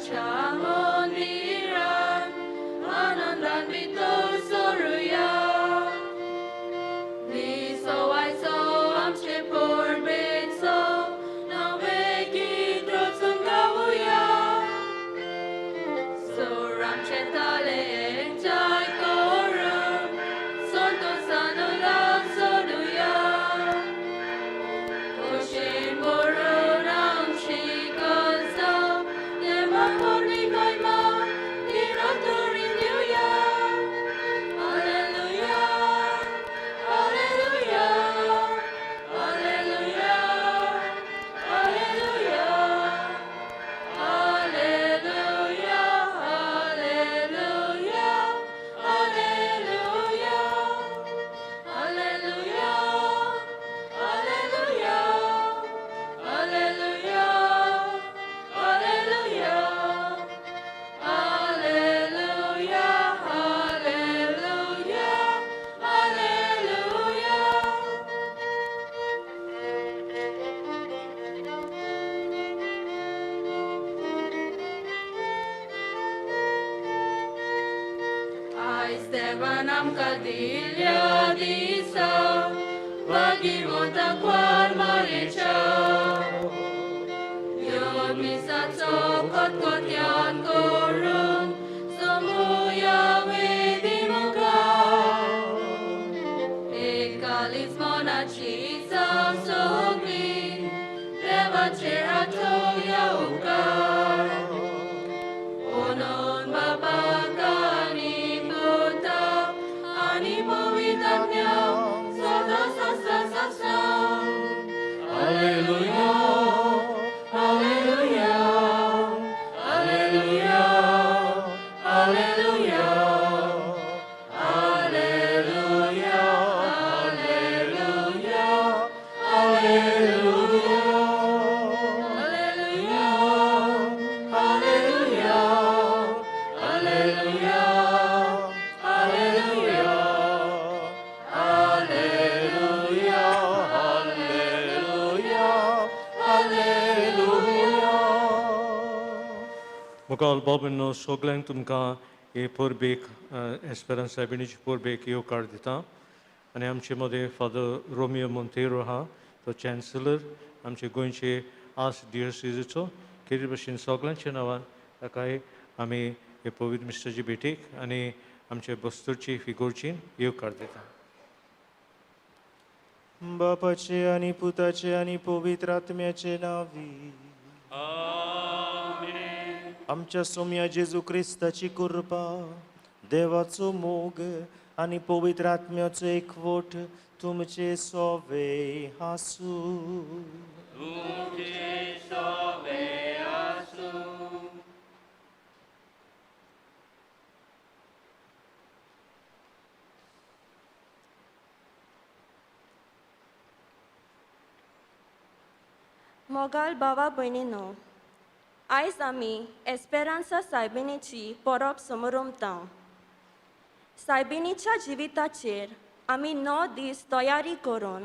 देवाच्या मंदिरान आनंदान भितर सरुया. दिसवायचो आमचे परबेचो नवें गीत रचून गावया. सोर आमचे ताले एकठांय करून संतोशान उलास सोडुया. खोशेन भरून आमची काळजां देवा पोरवीं निरंतरीन दिवया. Alleluia, alleluia, alleluia, alleluia, alleluia, alleluia, alleluia, alleluia, alleluia, alleluia, alleluia, alleluia, alleluia, alleluia. आयज देवान आमकां दिल्ल्या दिसा भागीवंता क्वार मारेच्या ह्यो मिसाचो खतखत्यान करून जमुया वेदी मुखार. एकालीच मनाची जावं सगळी देवाचेर आठोवया उपकार. ओनोन बापाक आनी पुताक आनी पवित्र आत्म्याक सदां सदां सदां. Alleluia, alleluia, alleluia, alleluia, alleluia, alleluia, alleluia, alleluia, alleluia, alleluia, alleluia, alleluia, alleluia, alleluia. मुखाल बाबांनो, सगल्यांक तुमकां हे परबेक, एस्पेरांस सायबिणीचे परबेक येवकार दिता आनी आमचे मदें फादर रोमियो मोंतेरो आहा, तो चॅन्सलर आमचे गोंयचे आर्च डिओसिजीचो. केरी भशेन सगल्यांच्या नांवान ताकाय आमी हे पवित्र मिस्टाचे भेटेक आनी आमचे बस्तूरची फिगोरची येवकार दिता. बापाचे आनी पुताचे आनी पवित्र आत्म्याचे नावी. आमच्या सोम्या जेजू क्रिस्ताची कृपा, देवाचो मोग आनी पवित्र आत्म्याचो एकवट तुमचे सोवे आसूं. तुमचे सोवे आसूं. मोगाल भावा भयणीनो, आयज आमी एस्पेरांसा सायबिणीची परब समरमता. सायबिणीच्या जिविताचेर आमी 9 दीस तयारी करून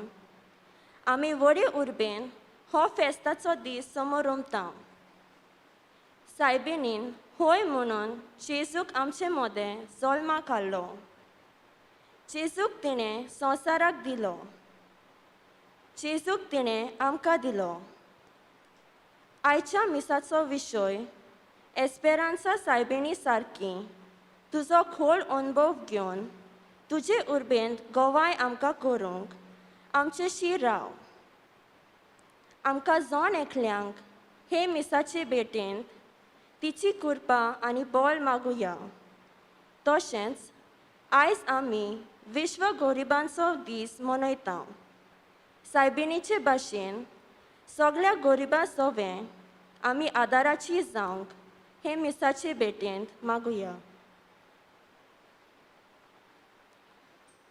आमी व्हडे उर्बेन हो फेस्ताचो दीस समरमता. सायबिणीन होय म्हणून जेजूक आमचे मदें जल्माक हाडलो. जेजूक तिणें संवसाराक दिलो. जेजूक तिणें आमकां दिलो. आयच्या मिसाचो विशय, एस्पेरांसा सायबिणी सारकी तुजो खोल अनुभव घेवन तुजे उर्बेंत गवाय आमकां करूंक आमचेशी राव. आमकां जण एकल्यांक हे मिसाचे भेटेंत तिची कृपा आनी बळ मागुया. तशेंच आयज आमी विश्व गरिबांचो दीस मनयता. सायबिणीचे भाशेन सगळ्या गरिबां सोवें आमी आदाराची जावंक हे मिसाचे भेटेंत मागुया.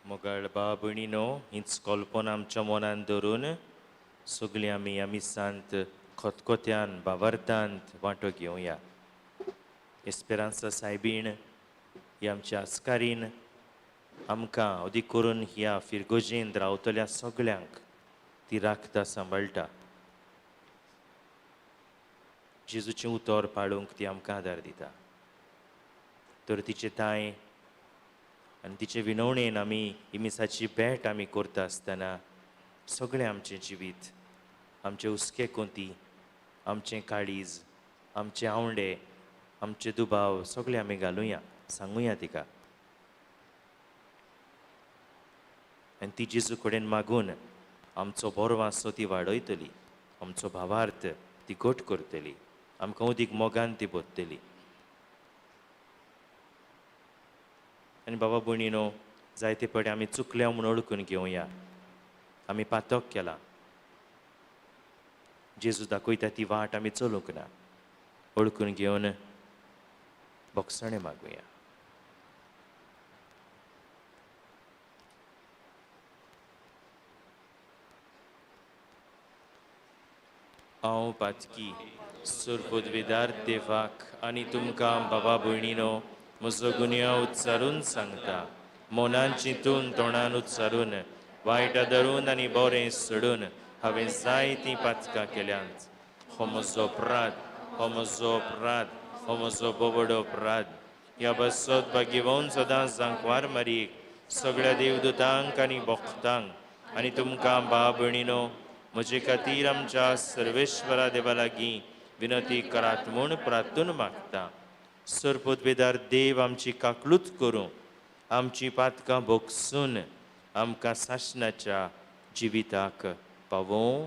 मोगाळ भाव भयणीनो, हीच कल्पना आमच्या मनान धरून सगळीं आमी ह्या मिसांत खतखत्यान भावार्थांत वांटो घेवया. एस्पेरांसा सायबीण ही आमच्या आस्कारीन आमकां, अदीक करून ह्या फिरगोजेंत रावतल्या सगळ्यांक ती राखता, सांबाळटा. जेजूचें उतर पाळूंक ती आमकां आदार दिता. तर तिचे ताय आनी तिचे विनवणेन आमी ही मिसाची भेट आमी करता आसतना सगळें आमचें जिवीत, आमचे हुस्के कोंती, आमचें काळीज, आमचे आवंडे, आमचे दुबाव सगळे आमी घालुया, सांगुया तिका. आनी ती जेजू कडेन मागून आमचो बरो आसो ती वाडयतली, आमचो भावार्थ ती घट करतली, आमकां उदीक मोगान ती बोत्तली. आनी बाबा भयणीनो, जायते पडे आमी चुकल्या म्हूण वळखून घेवया, आमी पातक केलां, जेजू दाखयता ती वाट आमी चलूंक ना, वळखून घेवन भोगसणें मागुया. हांव पातकी सुरपुदवेदार देवाक आनी तुमकां बाबा भयणीनो म्हजो गुन्यांव उच्चारून सांगता. मनान चिंतून, तोंडान उच्चारून, वायट धरून आनी बरें सोडून हांवें जायतीं पातकां केल्यांत. हो म्हजो अपराध, हो म्हजो अपराध, हो म्हजो बोबडो अपराध. ह्या बसत भाग्यवंत सदां जांकवार मारीक सगळ्या देवदूतांक आनी भक्तांक आनी तुमकां बा भयणीनो म्हजे खातीर आमच्या सर्वेश्वरा देवा लागीं विनंती करात म्हूण प्रार्थून मागता. सरपोतवेदार देव आमची काकलूत करूं, आमची पातकां भोगसून आमकां सासणाच्या जिविताक पावोवं.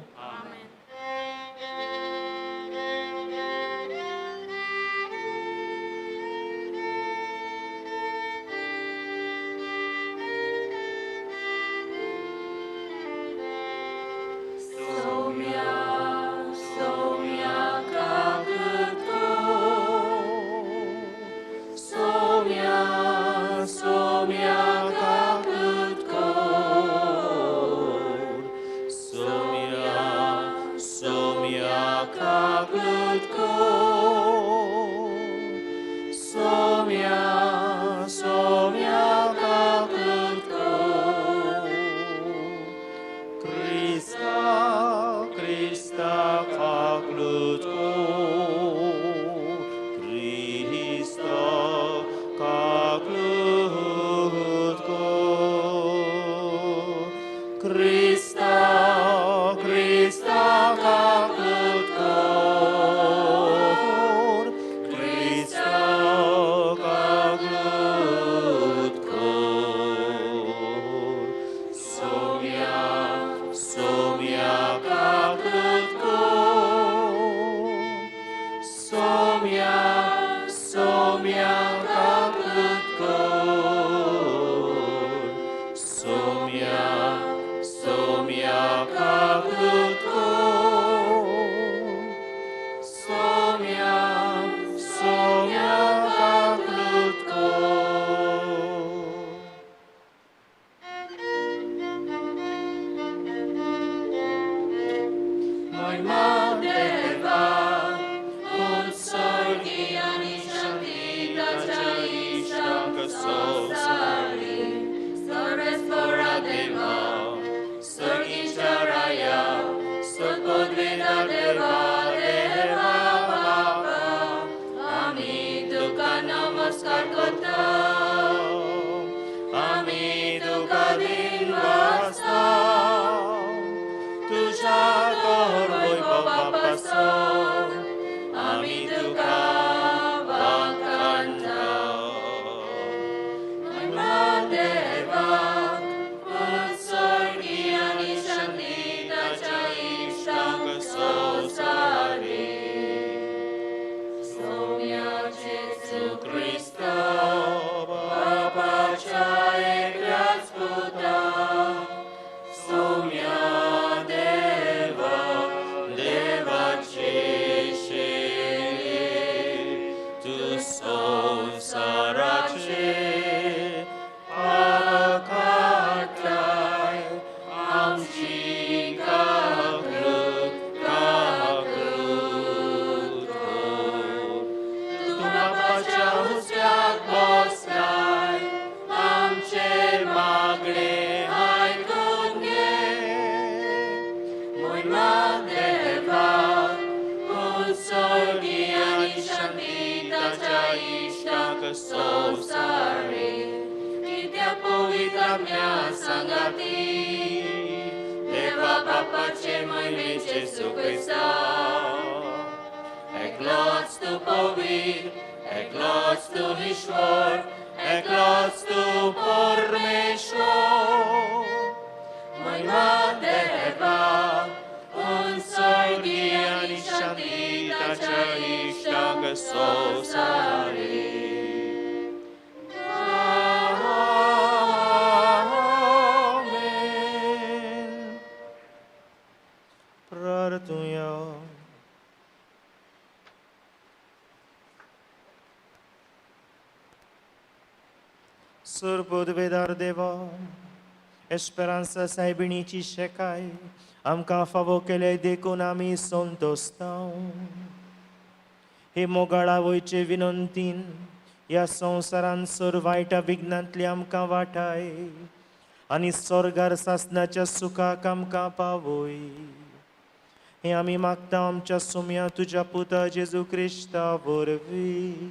So संवसारी कित्या पवित्र आत्म्या सांगाती देवा बापाचे म्हयनेचे क्रिस्तांव एकलोच तूं पवित्र, एकलोच तूं ईश्वर, एकलोच तूं परमेश्वर, महिमा देवा उंचगी आनी शांती ताच्या इश्टांक संवसारी. आमेन. प्रार्थुया. सरपदवेदार देवा, एस्पेरांसा सायबिणीची शेकाय आमकां फावो केले देखून आमी संतोस्तांव. हे मोगाळा वयचे विनंतीन ह्या संवसारान सर वायटा विघ्नांतली आमकां वाटाय आनी स्वर्गार सासनाच्या सुखाक आमकां पावय. हें आमी मागता आमच्या सुम्या तुज्या पुता जेजू क्रिस्ता वरवीं.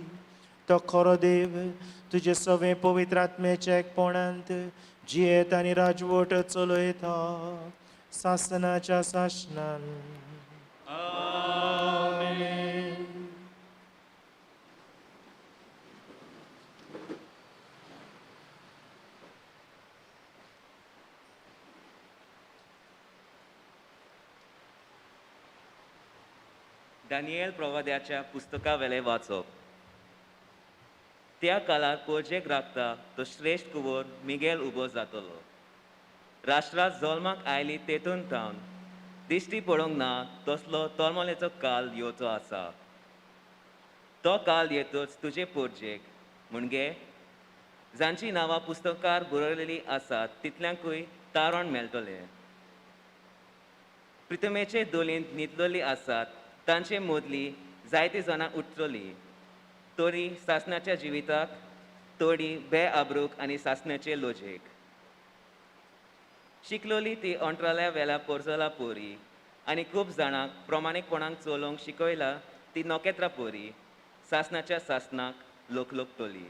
तो खरो देव तुजे सवें पवित्र आत्म्याच्या एकपणांत जियेत आनी राजवट चलयता सासनाच्या सासनान. आमेन. दानियल प्रवाद्याच्या पुस्तका वेलें वाचप. त्या काळार पोरजेक राखता तो श्रेश्ठ कुंवर मिगेल उबो जातलो. राष्ट्रांत जल्माक आयली तेतून थावन दिश्टी पडूंक ना तसलो तोलमोलेचो काल येवचो आसा. तो काल येतच तुजे पोरजेक म्हणजे जांचीं नांवां पुस्तकार बरयलेलीं आसात तितल्यांकूय तारण मेळटलें. प्रितमेचे दोलींत न्हिदलेलीं आसात तांचे मदलीं जायतीं जाणां उठतलीं, तरी सासणाच्या जिविताक, तोडी बेआब्रूक आनी सासणाचे लोजेक. शिकलोली ती अंतराळ्या वेल्या पोरजला पोरी आनी खूब जाणांक प्रमाणीकपणान चलोवंक शिकयला ती नखेत्रां पोरी सासणाच्या सासणाक लोकलोकतली.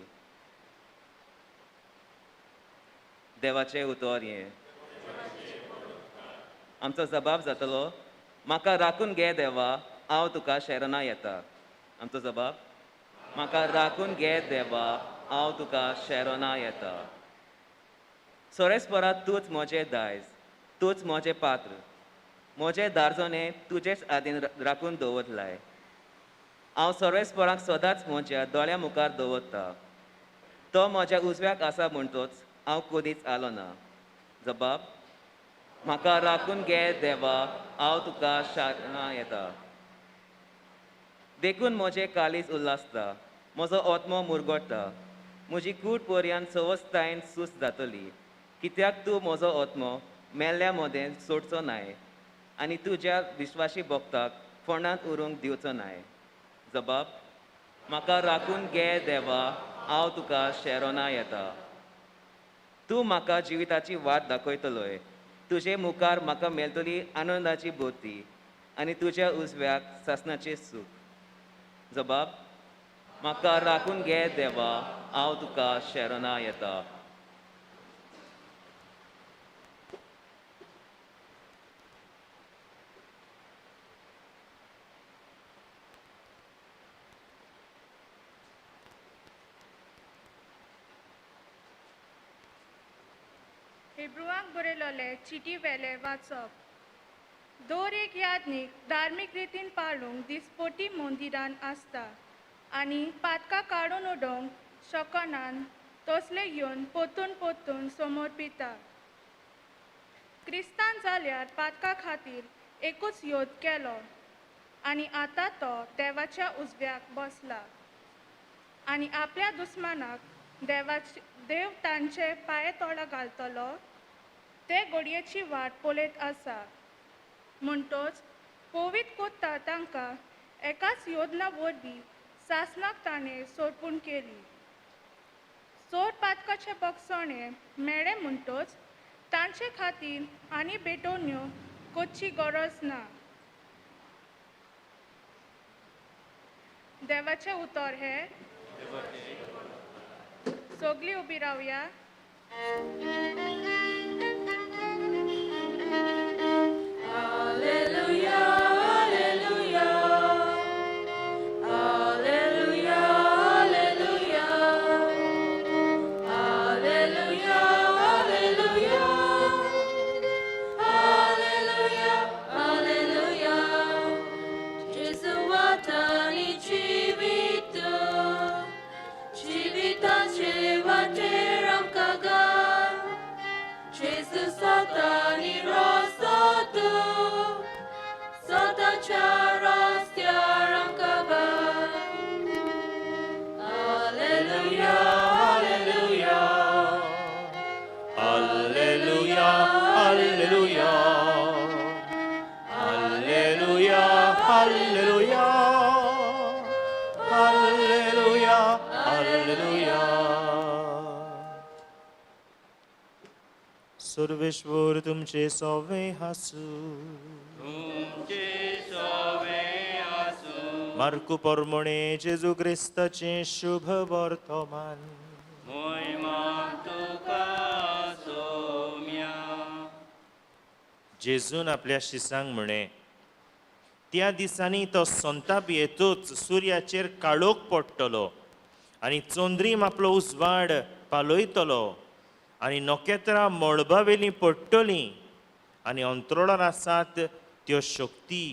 देवाचें उतर हें. आमचो जबाब जातलो, म्हाका राखून घे देवा, हांव तुका शरणा येता. आमचो जबाब, म्हाका राखून घे देवा, हांव तुका शरणा येता. सोरेस्परा तूंच म्हजें दायज, तूंच म्हजें पात्र, म्हजें दारजोने तुजेच आदीन राखून दवरलाय. हांव सर्वेस्पराक सदांच म्हज्या दोळ्या मुखार दवरता. तो म्हज्या उजव्याक आसा म्हणटोच हांव कदीच आलो ना. जबाब, म्हाका राखून घे देवा, हांव तुका शरणा येता. देखून म्हजें काळीज उल्हासता, म्हजो आत्मो मुरगोटा, म्हजी कूड पर्यान सवस्तायेन सुस्त जातली. कित्याक तूं म्हजो आत्मो मेल्ल्या मदें सोडचो नाय आनी तुज्या विश्वासी भक्ताक फोंडांत उरूंक दिवचो नाय. जबाब, म्हाका राखून घे देवा, हांव तुका शरणा येता. तूं म्हाका जिविताची वाट दाखयतलोय. तुजे मुखार म्हाका मेळटली आनंदाची बोती आनी तुज्या उजव्याक सासणाचें सूख. जबाब, म्हाका राखून घे देवा, हांव तुका शरणा येता. हेब्रुवाक बरयलोले चिटी वेले वाचप. दर एक याज्ञीक धार्मीक रितीन पाळूंक दिसपटी मंदिरान आसता आनी पातकां काडून उडोवंक शकनान तसले घेवन पोतून पोतून समर्पिता. क्रिस्तान जाल्यार पातकां खातीर एकूच योद केलो आनी आतां तो देवाच्या उजव्याक बसला आनी आपल्या दुस्मानाक देव तांचे पांये तोळा घालतलो ते घडयेची वाट पळयत आसा. म्हणटोच पवित्र कोत्ता तांकां एकाच योजना वरवीं सासणाक ताणें सोडपूण केली. चोर पातकाचे बक्षणे मेळ्ळे म्हणटोच तांचे खातीर आनी भेटवण्यो करची गरज ना. देवाचें उतर हें. सगळीं उबी रावया. Alleluia, alleluia, alleluia, alleluia, alleluia, alleluia, alleluia, alleluia. Gesù atani civita, civita cevateram kaga. Gesù satani rosatu, satacharas tiaram kaga. Alleluia, alleluia, Alleluia, alleluia, alleluia, alleluia, alleluia, alleluia. Sarveshwar तुमचे सवे हासू. तुमचे सवे आसूं. मार्कू परमणे जेजू क्रिस्ताचें शुभ वर्तमान. मोहिमा तुका सोम्या. जेजून आपल्या शिसांक म्हणे, त्या दिसांनी तो संताप येतूच सुर्याचेर काळोख पडटलो आनी चंद्रीम आपलो उजवाड पालयतलो आनी नखेत्रां मळबावेलीं पडटलीं आनी अंत्रोळार आसात त्यो शक्ती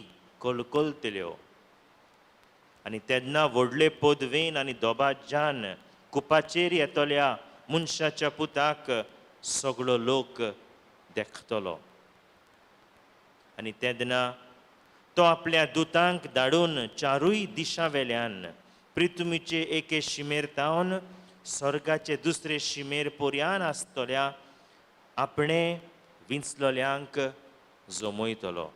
कलकलतल्यो. आनी तेन्ना व्हडले पदवेन आनी दोबाज्यान कुपाचेर येतल्या मनशाच्या पुताक सगळो लोक देखतलो. आनी तेन्ना तो आपल्या दुतांक धाडून चारूय दिशां वेल्यान पृथ्वीचे एके शिमेर तावन स्वर्गाचे दुसरे शिमेर पर्यान आसतल्या आपणे विंचलोल्यांक जमयतलो.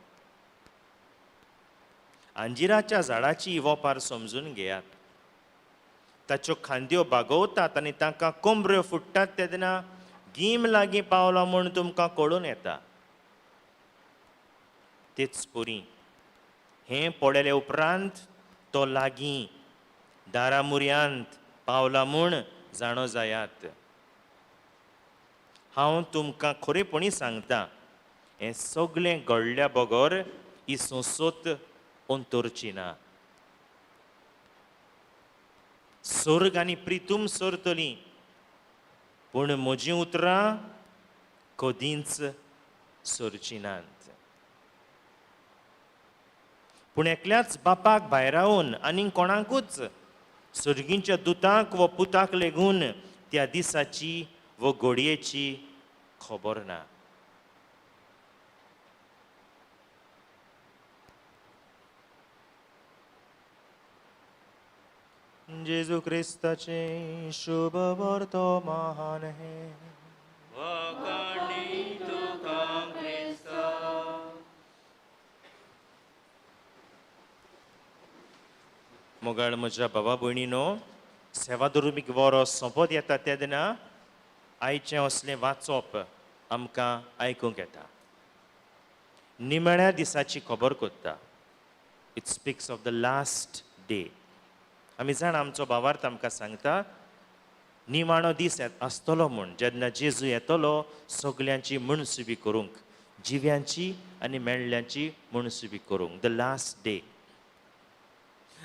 अंजिराच्या झाडाची वोपार समजून घेयात. ताच्यो खांद्यो बागवतात आनी तांकां कोंबऱ्यो फुट्टात तेन्ना गीम लागीं पावला म्हूण तुमकां कळून येता. तेच परी हें पळयले उपरांत तो लागीं दारा मुऱ्यांत पावला म्हूण जाणो जायात. हांव तुमकां खरेपणी सांगता, हें सगळें घडल्या बगर ही संसद अंतरची ना. सर्ग आनी प्रितूम सरतली, पूण म्हजीं उतरां कदींच सरचीं नात. पूण एकल्याच बापाक भायरावन आनी कोणाकूच सर्गींच्या दुतांक व पुताक लेगून त्या दिसाची व घडयेची खबर ना. जेजू क्रिस्ताचें शुभ वर्तमान हें. वखाणी तुका क्रिस्ता. मोगाळ म्हज्या बाबा भयणीनो, सेवा दुर्मीक वरो सोंपत येता तेन्ना आयचें असलें वाचप आमकां आयकूंक येता. निमाण्या दिसाची खबर कोत्ता. It speaks of the last day. आमी जाणा आमचो भावार्थ आमकां सांगता निमाणो दीस आसतलो म्हूण, जेन्ना जेजू येतलो सगल्यांची मनसुबी करूंक, जिव्यांची आनी मेळ्ळ्यांची मनसुबी करूंक, the last day.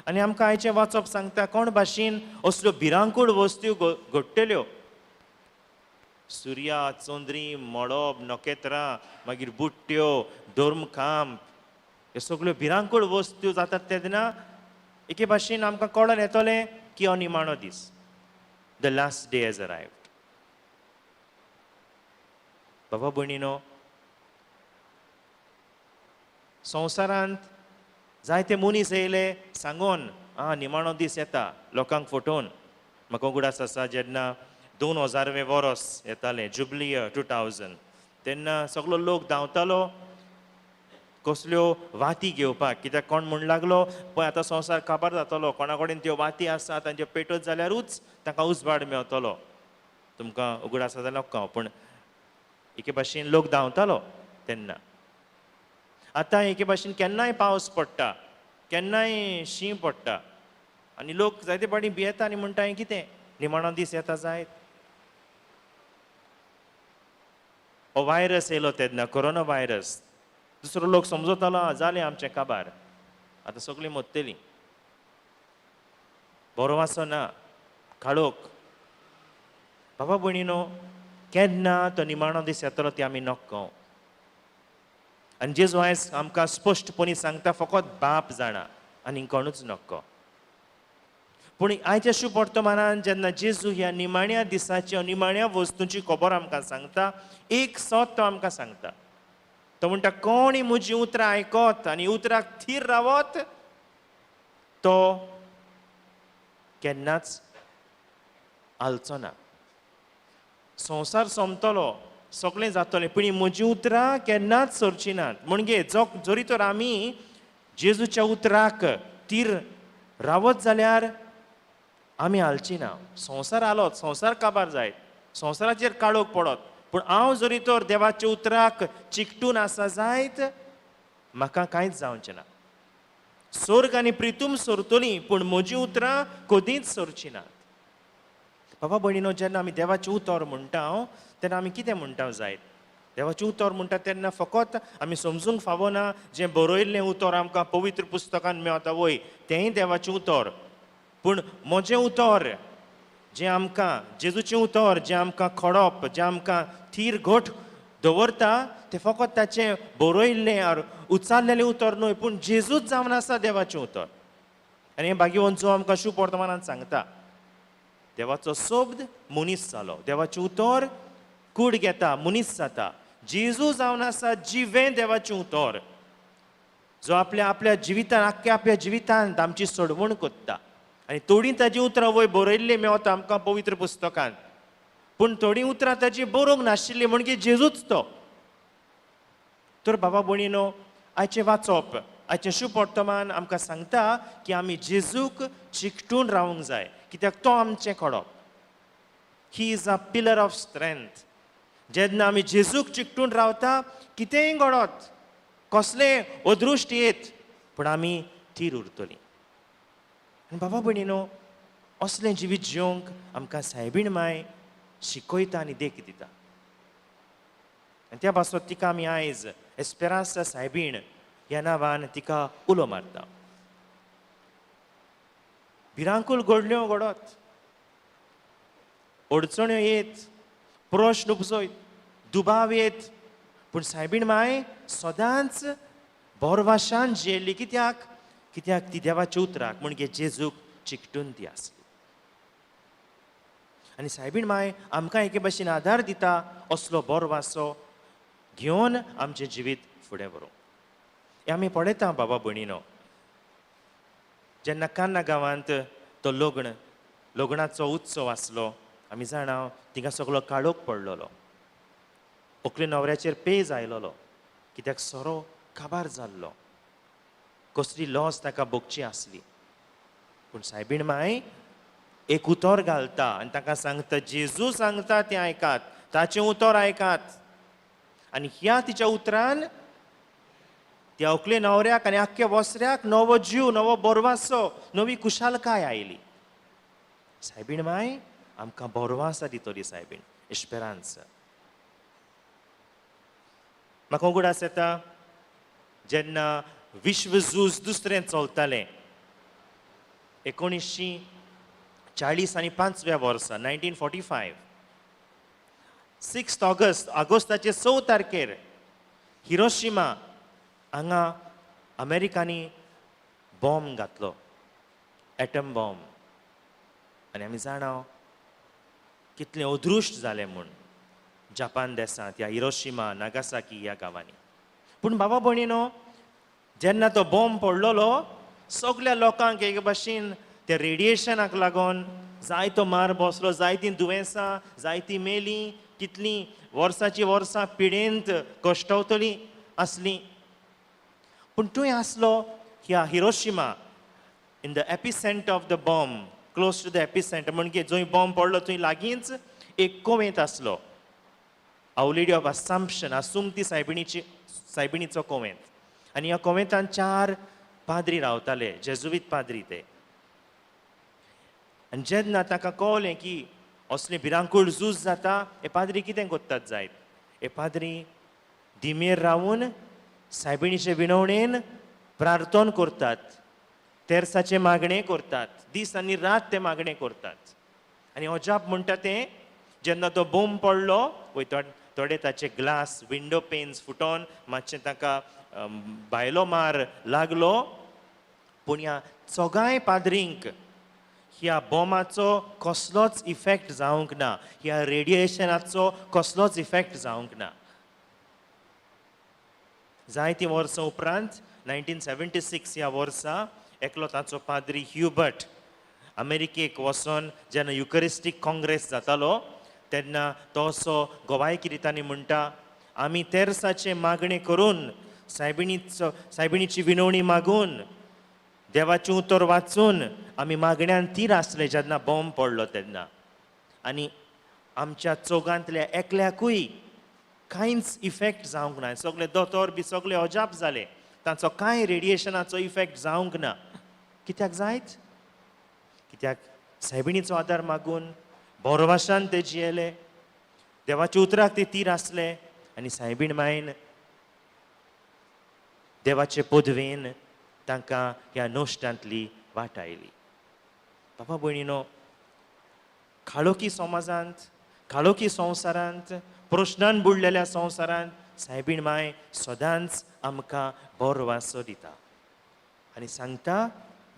आनी आमकां आयचें वाचप सांगता कोण भाशेन असल्यो भिरांकूळ वस्तू घडटल्यो. सुर्या, चंद्री, मळब, नखेत्रां, मागीर बुट्ट्यो, धर्मखांब, ह्यो सगळ्यो भिरांकूळ वस्तू जातात तेन्ना एके भाशेन आमकां कळोन येतलें की हो निमाणो दीस, the last day has arrived. बाबा भयणीनो, संवसारांत जायते मनीस येयले सांगून आं निमाणो दीस येता, लोकांक फटोवन. म्हाका उगडास आसा जेन्ना 2000वें वर्स येतालें, जुबली इयर 2000, तेन्ना सगलो लोक धांवतालो कसल्यो वाती घेवपाक, कित्याक कोण म्हण लागलो पळय आतां संवसार काबार जातलो, कोणा कडेन त्यो वाती आसा तांच्यो पेटत जाल्यारूच तांकां उजवाड मेवतलो. तुमकां उगडास आसा जाल्यार लोकां, पूण एके भाशेन लोक धांवतालो तेन्ना. आतां एके भाशेन केन्नाय पावस पडटा, केन्नाय शीं पडटा आनी लोक जायते फावटी भियेता आनी म्हणटा हें कितें निमाणो दीस येता जायत. हो व्हायरस येयलो तेन्ना, कोरोना व्हायरस, दुसरो लोक समजतालो जालें आमचें काबार, आतां सगळीं मोत्तलीं, बरो वासो ना, काळोख. बाबा भयणीनो, केन्ना तो निमाणो दीस येतलो ते आमी नक्को. आनी जेजू आयज आमकां स्पश्टपणी सांगता, फकत बाप जाणा आनी कोणूच नक्को. पूण आयच्या शुभवर्तमानान जेन्ना जेजू ह्या निमाण्या दिसाची, निमाण्या वस्तूंची खबर आमकां सांगता, एक सत तो आमकां सांगता. तो म्हणटा, कोणी म्हजी उतरां आयकत आनी उतराक थीर रावत तो केन्नाच हालचो ना. संवसार सोंपतलो, सगळें जातलें, पूण म्हजी उतरां केन्नाच सरची नात. म्हणजे जरी तर आमी जेजूच्या उतराक थीर रावत जाल्यार आमी हालची ना. संवसार आलोत, संवसार काबार जायत, संवसाराचेर काळोख पडत, पूण हांव जरी तर देवाच्या उतराक चिकटून आसा जायत, म्हाका कांयच जावचें ना. स्वर्ग आनी प्रितूम सरतली, पूण म्हजी उतरां कदींच सरची नात. बाबा भयणीनो, जेन्ना आमी देवाचें उतर म्हणटा तेन्ना आमी कितें म्हणटा जायत? देवाचें उतर म्हणटा तेन्ना फकत आमी समजूंक फावना जें बरयल्लें उतर आमकां पवित्र पुस्तकान मेळता वय, तेंय देवाचें उतर. पूण म्हजें उतर जें आमकां, जेजूचें उतर जें आमकां खडप, जें आमकां थीर घट दवरता, तें फकत ताचें बरयल्लें आर उच्चारलेलें उतर न्हय, पूण जेजूच जावन आसा देवाचें उतर. आनी हें भाग्यवंत जो आमकां शुभ वर्तमानान सांगता, देवाचो शब्द मनीस जालो, देवाचें उतर कूड घेता, मनीस जाता. जेजू जावन आसा जिवें देवाचें उतर, जो आपल्या आपल्या जिवितान, आख्ख्या आपल्या जिवितांत आमची सोडवण कोत्ता. आनी थोडीं ताजी उतरां वय बरयल्लीं मेवता आमकां पवित्र पुस्तकान, पूण थोडीं उतरां ताजी बरोवंक नाशिल्लीं, म्हणजे जेजूच तो. तर बाबा भयणीनो, आयचें वाचप, आयचें शुभ वर्तमान आमकां सांगता की आमी जेजूक चिकटून रावंक जाय, कित्याक तो आमचें खडप. He is a pillar of strength. जेन्ना आमी जेजूक चिकटून रावता, कितेंय घडत, कसलें अदृश्ट येत, पूण आमी थीर उरतलीं. आनी बाबा भयणीनो, असलें जिवीत जिवंक आमकां सायबीण माय शिकयता आनी देख दिता. आनी त्या पासत तिका आमी आयज एस्पेरांसा सायबीण ह्या नांवान तिका उलो मारता. भिरांकूळ घडल्यो घडत, अडचण्यो येत, प्रश्न उपजयत, दुबाव येत, पूण सायबीण माय सदांच बोरवाशान जियेल्ली. कित्याक? कित्याक ती देवाच्या उतराक म्हणजे जेजूक चिकटून ती आसली. आनी सायबीण माय आमकां एके भशेन आदार दिता, असलो बोरवासो घेवन आमचें जिवीत फुडें व्हरूंक. हें आमी पळयता बाबा भयणीनो, जेन्ना कान्ना गांवांत तो लग्नाचो उत्सव आसलो, आमी जाणा तिंगा सगळो काळोख पडलेलो, व्हंकले न्हवऱ्याचेर पेज आयलोलो, कित्याक सोरो काबार जाल्लो, कसली लॉस ताका भोगची आसली. पूण सायबीण माय एक उतर घालता आनी ताका सांगता, जेजू सांगता तें आयकात, ताचें उतर आयकात. आनी ह्या तिच्या उतरान त्या व्हंकले न्हवऱ्याक आनी आख्ख्या वसऱ्याक नवो जीव, नवो बोरवासो, नवी खुशालकाय आयली. सायबीण माय आमकां बोरवासा दितली, सायबीण एस्पेरांस. म्हाका उगडास येता जेन्ना विश्व झूज दुसरें चलतालें, 1945 आनी 5व्या वर्सा, 1945, 6 ऑगस्ट, ऑगस्टाचे 6 तारखेर हिरोशिमा हांगा अमेरिकांनी बॉम्ब घातलो, एटम बॉम्ब. आनी आमी जाणा कितलें अदृश्ट जालें म्हूण जापान देसांत, ह्या हिरोशिमा नागासाकी ह्या गांवांनी. पूण बाबा भयणीनो, जेन्ना तो बॉम्ब पडलेलो, सगल्या लोकांक एक भाशेन त्या रेडिएशनाक लागून जायतो मार बसलो, जायतीं दुयेंसां, जायतीं मेलीं, कितलीं वर्सांची वर्सां पिडेंत कश्टवतलीं आसलीं. पूण तूंय आसलो ह्या Hiroshima in the epicentre of the bomb, close to the epicentre, म्हणजे जंय बॉम्ब पडलो थंय लागींच एक कोवेंत आसलो, our lady of Assumption, आसुमती सायबिणीचो कोवेंत. आनी ह्या कोवेंतान 4 पाद्री रावताले, जेजुवीत पाद्री ते. आनी जेन्ना ताका कळ्ळें की असलें भिरांकूळ झूज जाता, हे पाद्री कितें करतात जायत, हे हे पाद्री दिमेर रावून सायबिणीचे विनवणेन प्रार्थन करतात, तेर्साचें मागणें करतात, दीस आनी रात ते मागणें करतात. आनी अजाप म्हणटा तें, जेन्ना तो बोम पडलो वय थोडे ताचे ग्लास विंडो पेन्स फुटोन मातशें ताका भायलो मार लागलो, पूण ह्या चोगांय पाद्रींक ह्या बॉमाचो कसलोच इफेक्ट जावंक ना, ह्या रेडिएशनाचो कसलोच इफेक्ट जावंक ना. जायतीं वर्सां उपरांत 1976 ह्या वर्सा एकलो ताचो पाद्री ह्युबर्ट अमेरिकेक वचोन जेन्ना युकरिस्टीक काँग्रेस जातालो तेन्ना तो असो गोवायकी दितानी म्हणटा, आमी तेर्साचें मागणें करून सायबिणीची विनवणी मागून देवाचें उतर वाचून आमी मागण्यान तीर आसले जेन्ना बॉम्ब पडलो तेन्ना, आनी आमच्या चौगांतल्या एकल्याकूय कांयच इफेक्ट जावंक ना. सगळे दोतोर बी सगळे अजाप जाले, तांचो कांय रेडिएशनाचो इफेक्ट जावंक ना. कित्याक जायत? कित्याक सायबिणीचो आदार मागून बोरवाशान ते जियेले, देवाच्या उतराक ते तीर आसले आनी सायबीण मायन देवाचे पदवेन तांकां ह्या नश्टांतली वाट आयली. बाबा भयणीनो, काळोखी समाजांत, काळोखी संवसारांत, प्रश्नान बुडलेल्या संवसारांत सायबीण माय सदांच आमकां बरो वासो दिता आनी सांगता,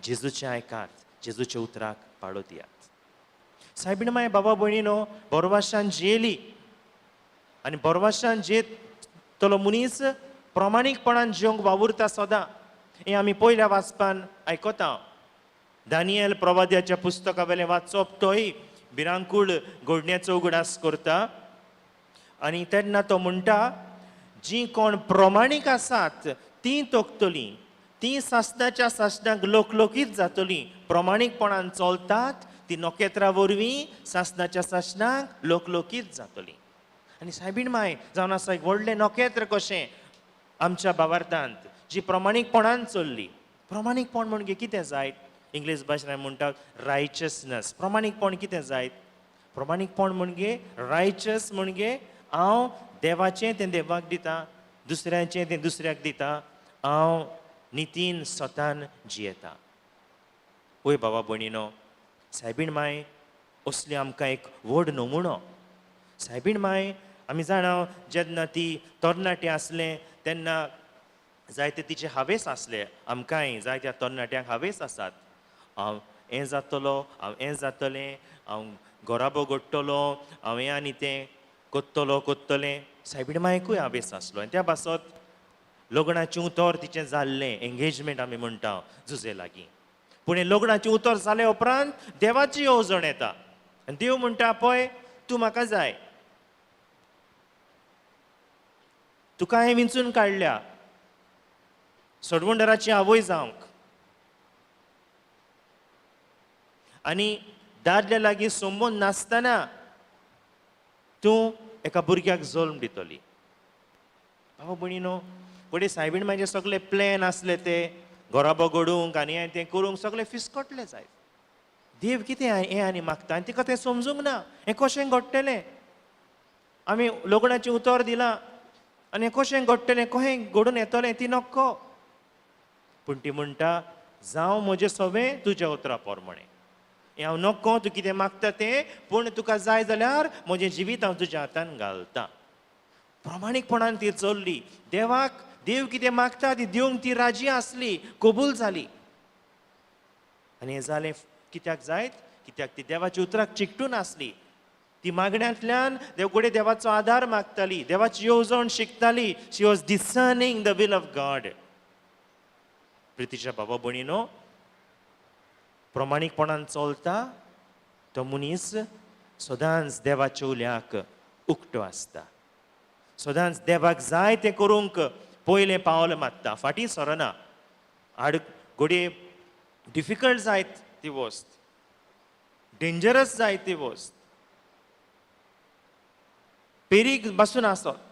जेजूचें आयकात, जेजूच्या उतराक पाळो दियात. सायबीण माय बाबा भयणीनो बोरवाशान जियेली आनी बोरवाशान जियेतलो मनीस प्रमाणीकपणान जिवंक वावुरता सदां. हें आमी पयल्या वाचपान आयकता. दानियल प्रवाद्याच्या पुस्तका वेलें वाचप तोय भिरांकूळ घडण्याचो उगडास करता आनी तेन्ना तो म्हणटा, जीं कोण प्रमाणीक आसात तीं तोखतलीं, तीं सासणाच्या सासणाक लोकलोकीत जातलीं. प्रमाणीकपणान चलतात ती नखेत्रां वरवीं सासणाच्या सासणाक लोकलोकीत जातलीं. आनी सायबीण माय जावन आसा एक व्हडलें नखेत्र कशें आमच्या भावार्थांत, जी प्रमाणीकपणान चल्ली. प्रमाणीकपण म्हणजे कितें जायत? इंग्लीश भाशेन म्हणटात रायचसनस. प्रमाणीकपण कितें जायत? प्रमाणीकपण म्हणजे रायचस, म्हणजे हांव देवाचें तें देवाक दिता, दुसऱ्याचें तें दुसऱ्याक दिता, हांव नितीन स्वतान जियेता. वय बाबा भयणीनो, सायबीण माय असली आमकां एक व्हड नमुनो. सायबीण माय आमी जाणा, जेन्ना ती तरणाटी आसलें तेन्ना जायते तिचे हावेस आसले. आमकांय जायत्या तरणाट्यांक हावेस आसात, हांव हें जातलो, हांव हें जातलें, हांव घराबो घडटलो, हांव हें आनी तें कोत्तलो कोत्तलें. सायबीण मायकूय हावेस आसलो आनी त्या पासत लग्नाचें उतर तिचें जाल्लें, एंगेजमेंट आमी म्हणटा जुजे लागीं. पूण हें लग्नाचें उतर जाले उपरांत देवाची येवजण येता आनी देव म्हणटा, पळय तूं म्हाका जाय, तुका हांवें विंचून काडल्या सडवंडराची आवय जावंक, आनी दादल्या लागीं संबंद नासतना तूं एका भुरग्याक जल्म दितली. बाबा भयणीनो, फुडें सायबीण म्हाजे सगळे प्लॅन आसले ते घराबो घडूंक आनी हें तें करूंक सगळे फिसकटले जायत. देव कितें हें आनी मागता आनी तिका तें समजूंक ना, हें कशें घडटलें? आमी लग्नाचें उतर दिलां आनी हें कशें घडटलें, कशें घडून येतलें ती नक्को. पूण ती म्हणटा, जावं म्हजें सवें तुज्या उतरा प्रमाणें, हें हांव नक्को, तूं कितें मागता तें, पूण तुका जाय जाल्यार म्हजें जिवीत हांव तुज्या हातान घालता. प्रमाणीकपणान ती चल्ली, देवाक देव कितें मागता ती दिवंक ती राजी आसली, कबूल जाली. आनी हें जालें कित्याक जायत? कित्याक ती देवाच्या उतराक चिकटून आसली. ती मागण्यांतल्यान देव घडये देवाचो आदार मागताली, देवाची येवजण शिकताली. She was discerning the will of God. प्रितीच्या बाबा भयणीनो, प्रमाणीकपणान चलता तो मनीस सदांच देवाच्या उल्याक उक्तो आसता, सदांच देवाक जाय तें करूंक पयलें पावल मारता, फाटीं सरना. आड घडये डिफिकल्ट जायत ती वस्त, डेंजरस जायत ती वस्त, पेरीक बसून आसत,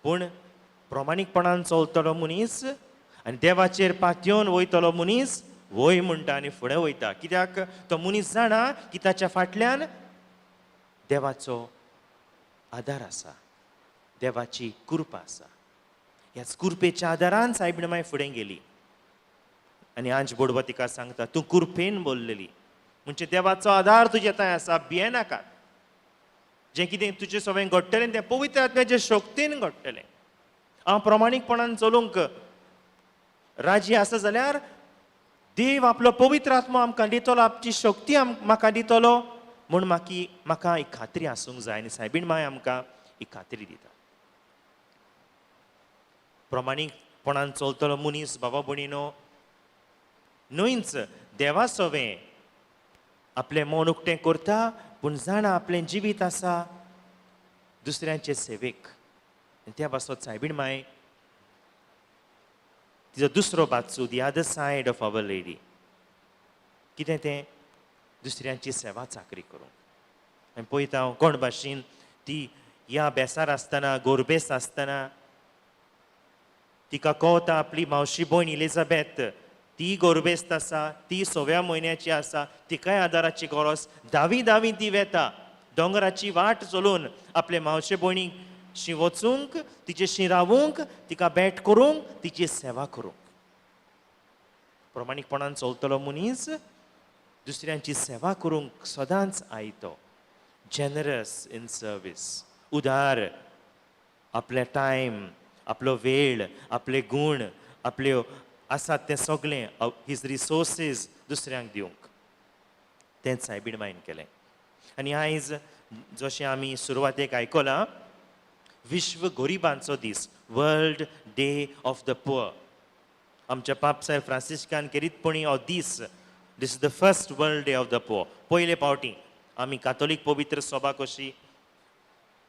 पूण प्रमाणीकपणान चलतलो मनीस आनी देवाचेर पातयेवन वयतलो मनीस वय म्हणटा आनी फुडें वयता. कित्याक तो मनीस जाणा की ताच्या फाटल्यान देवाचो आदार आसा. देवाची कृपा आसा. ह्याच कृपेच्या आदारान सायबीण माय फुडें गेली. आनी आंज बोडवा तिका सांगता, तूं कृपेन बोल्लेली, म्हणजे देवाचो आदार तुजे थंय आसा, भियेनाका. जें कितें तुजें सगळें घडटलें तें पवित्र आत्म्याचे शक्तीन घडटलें. हांव प्रमाणीकपणान चलूंक राजी आसा जाल्यार देव आपलो पवित्र आत्मो आमकां दितलो, आपची शक्ती म्हाका दितलो म्हूण म्हाका एक खात्री आसूंक जाय. आनी सायबीण माय आमकां एक खात्री दिता. प्रमाणीकपणान चलतलो मनीस बाबा भयणीनो न्हयच देवा सवें आपलें मन उक्तें करता, पूण जाणा आपलें जिवीत आसा दुसऱ्यांचे सेवेक. आनी त्या पासत सायबीण माय तिजो दुसरो बाजू, the other side of our lady, कितें तें? दुसऱ्यांची सेवा चाकरी करूंक. आनी पळयता हांव कोण भाशेन ती ह्या बेसार आसतना, गोरबेस आसतना तिका कळता आपली मावशी भयण इलिजाबेथ ती गोरबेस्त आसा, ती सव्या म्हयन्याची आसा, तिकाय आदाराची गरज. धावी धावी ती वेता दोंगराची वाट चलून आपले मावशे भयणीक शी वचूंक, तिचे रावूंक, तिका भेट करूंक, तिची सेवा करूंक. प्रमाणीकपणान चलतलो मनीस दुसऱ्यांची सेवा करूंक सदांच आयतो. जेनरस इन सर्वीस, उदार, आपले टायम, आपलो वेळ, आपले गूण, आपल्यो आसात तें सगळें, his resources दुसऱ्यांक दिवंक. तेंच सायबीण मायन केलें. आनी आयज जशें आमी सुरवातेक आयकलां, विश्व गरिबांचो दीस, world day of the poor. आमच्या पापसाहेब फ्रांसिस्कान खेरीतपणी हो दीस, this is the first world day of the poor. पयले फावटी आमी कातोलीक पवित्र सभा कशी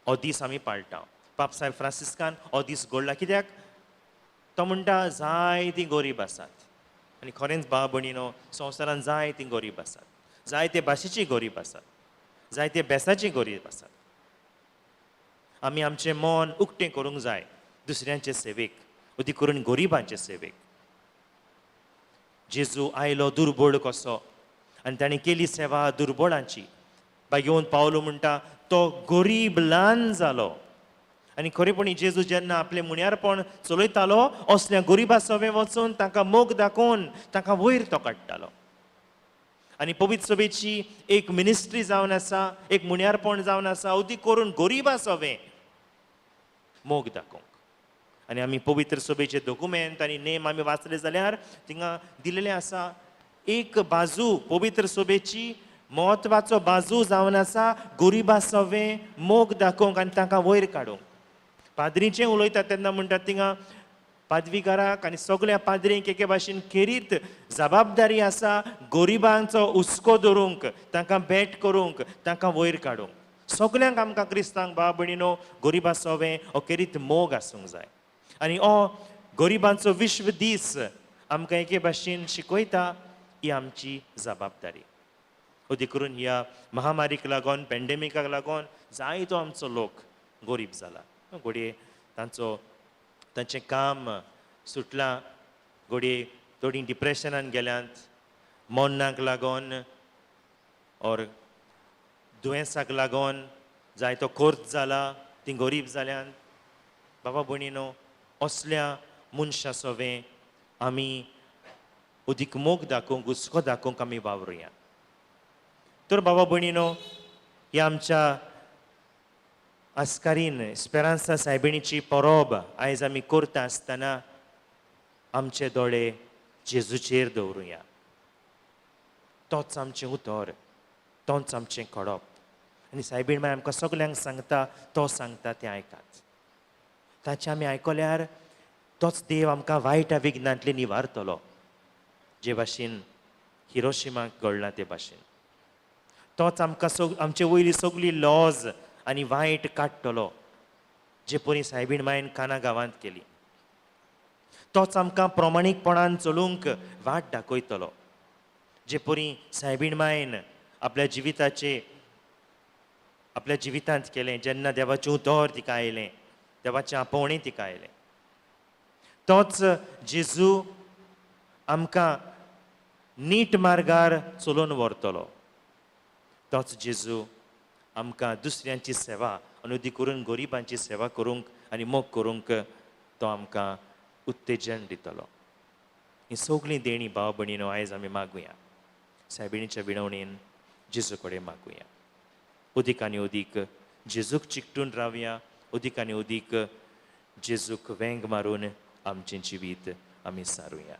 हो दीस आमी पाळटा. पापसाहेब फ्रांसिस्कान हो दीस घडला कित्याक? तो म्हणटा जायतीं गरीब आसात. आनी खरेंच भाव भयणीनो, संवसारांत जायतीं गरीब आसात, जायते भाशेची गरीब आसात, जायते बेसाची गरीब आसात. आमी आमचें मन उक्तें करूंक जाय दुसऱ्यांचे सेवेक, अदीक करून गरिबांचे सेवेक. जेजू आयलो दुर्बळ कसो आनी ताणें केली सेवा दुर्बळांची. बाय घेवन पावलो म्हणटा तो गरीब ल्हान जालो. आनी खरेपणी जेजू जेन्ना आपलें मुण्यारपण चलयतालो, असल्या गरिबा सवें वचून तांकां मोग दाखोवन तांकां वयर तो काडटालो. आनी पवित्र सभेची एक मिनिस्ट्री जावन आसा, एक मुण्यारपण जावन आसा, अदीक करून गरिबा सवें मोग दाखोवंक. आनी आमी पवित्र सभेचे दोकुमेंत आनी नेम आमी वाचले जाल्यार थिंगा दिलेलें आसा, एक बाजू पवित्र सभेची म्हत्वाचो बाजू जावन आसा गरिबा सवें मोग दाखोवंक आनी तांकां वयर काडूंक. पाद्रीचें उलयता तेन्ना म्हणटा थिंगा पादवीकाराक आनी सगळ्या पाद्रींक एके भाशेन खेरीत जबाबदारी आसा गरिबांचो हुस्को दवरूंक, तांकां भेट करूंक, तांकां वयर काडूंक. सगल्यांक आमकां क्रिस्तांक भाव भयणीनो गरिबा सवें हो खेरीत मोग आसूंक जाय. आनी हो गरिबांचो विश्व दीस आमकां एके भाशेन शिकयता ही आमची जबाबदारी. अदीक करून ह्या महामारीक लागून, पेंडेमिकाक लागून जायतो आमचो लोक गरीब जाला. घडये तांचो तांचें काम सुटलां, घडये थोडीं डिप्रेशनान गेल्यांत मरणाक लागून ऑर दुयेंसाक लागून जायतो खर्च जाला, तीं गरीब जाल्यान. बाबा भयणीनो, असल्या मनशां सवें आमी अदीक मोग दाखोवंक, हुस्को दाखोवंक आमी वावरुया. तर बाबा भयणीनो, ह्या आमच्या आस्कारीन स्पेरांसा सायबिणीची परब आयज आमी करता आसतना आमचे दोळे जेजूचेर दवरुया. तोच आमचें उतर, तोच आमचें खडप. आनी सायबीण माय आमकां सगल्यांक सांगता, तो सांगता तें आयकात. ताचें आमी आयकल्यार तोच देव आमकां वायट विघ्नांतले निवारतलो, जे भाशेन हिरोशिमाक घडलां ते भाशेन. तोच आमकां आमचे वयली सगली लॉज आनी वायट काडटलो, जे परी सायबीण मायन काना गांवांत केली. तोच आमकां प्रमाणीकपणान चलूंक वाट दाखयतलो, जे परी सायबीण मायन आपल्या जिविताचे आपल्या जिवितांत केलें, जेन्ना देवाचें उतर तिका आयलें, देवाचें आपोवणें तिका आयलें. तोच जेजू आमकां नीट मार्गार चलोवन व्हरतलो. तोच जेजू आमकां दुसऱ्यांची सेवा आनी अदीक करून गरिबांची सेवा करूंक आनी मोग करूंक तो आमकां उत्तेजन दितलो. हीं सगळीं देणीं भाव भयणीनो आयज आमी मागुया, सायबिणीच्या विणवणेन जेजू कडेन मागुया. अदीक आनी अदीक जेजूक चिकटून रावया, अदीक आनी अदीक जेजूक वेंग मारून आमचें जिवीत आमी सारुया.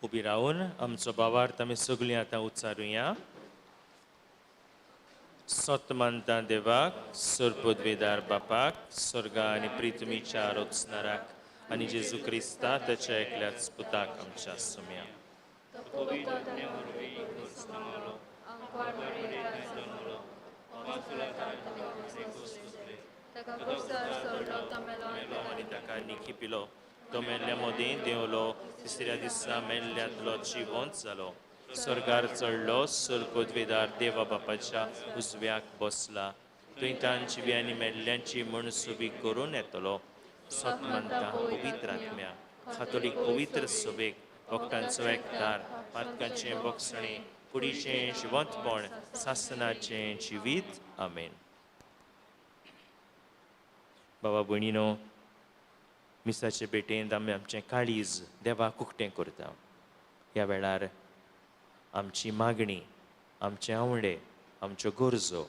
उबी रावन आमचो भावार्थ आमी सगळीं आतां उच्चारुया. सत मानता देवाक, सरपदवेदार बापाक, स्वर्गा आनी प्रिथ्वीच्या रचणाराक आनी जेजू क्रिस्ता ताच्या एकल्याच पुताक आमच्या सुम्या. आनी ताका निखी पिलो, तो मेल्ल्या मदीं देंवलो, तिसऱ्या दिसा मेल्ल्यांतलो जिवंत जालो, स्वर्गार चडलो, सरपदवेदार देवा बापाच्या उजव्याक बसला, थंय तांची आनी मेल्ल्यांची मनसुबी करून येतलो. सत मानता पवित्र आत्म्या, खातोलीक पवित्र सभेक, भक्तांचो एकदार, पातकांचें बोगसणें, कुडीचें जिवंतपण, सासनाचें जिवीत. आमेन. बाबा भयणीनो, मिसाचे भेटेंत आमी आमचें काळीज देवाक उक्तें करता. ह्या वेळार आमची मागणी, आमचे आंवडे, आमच्यो गरजो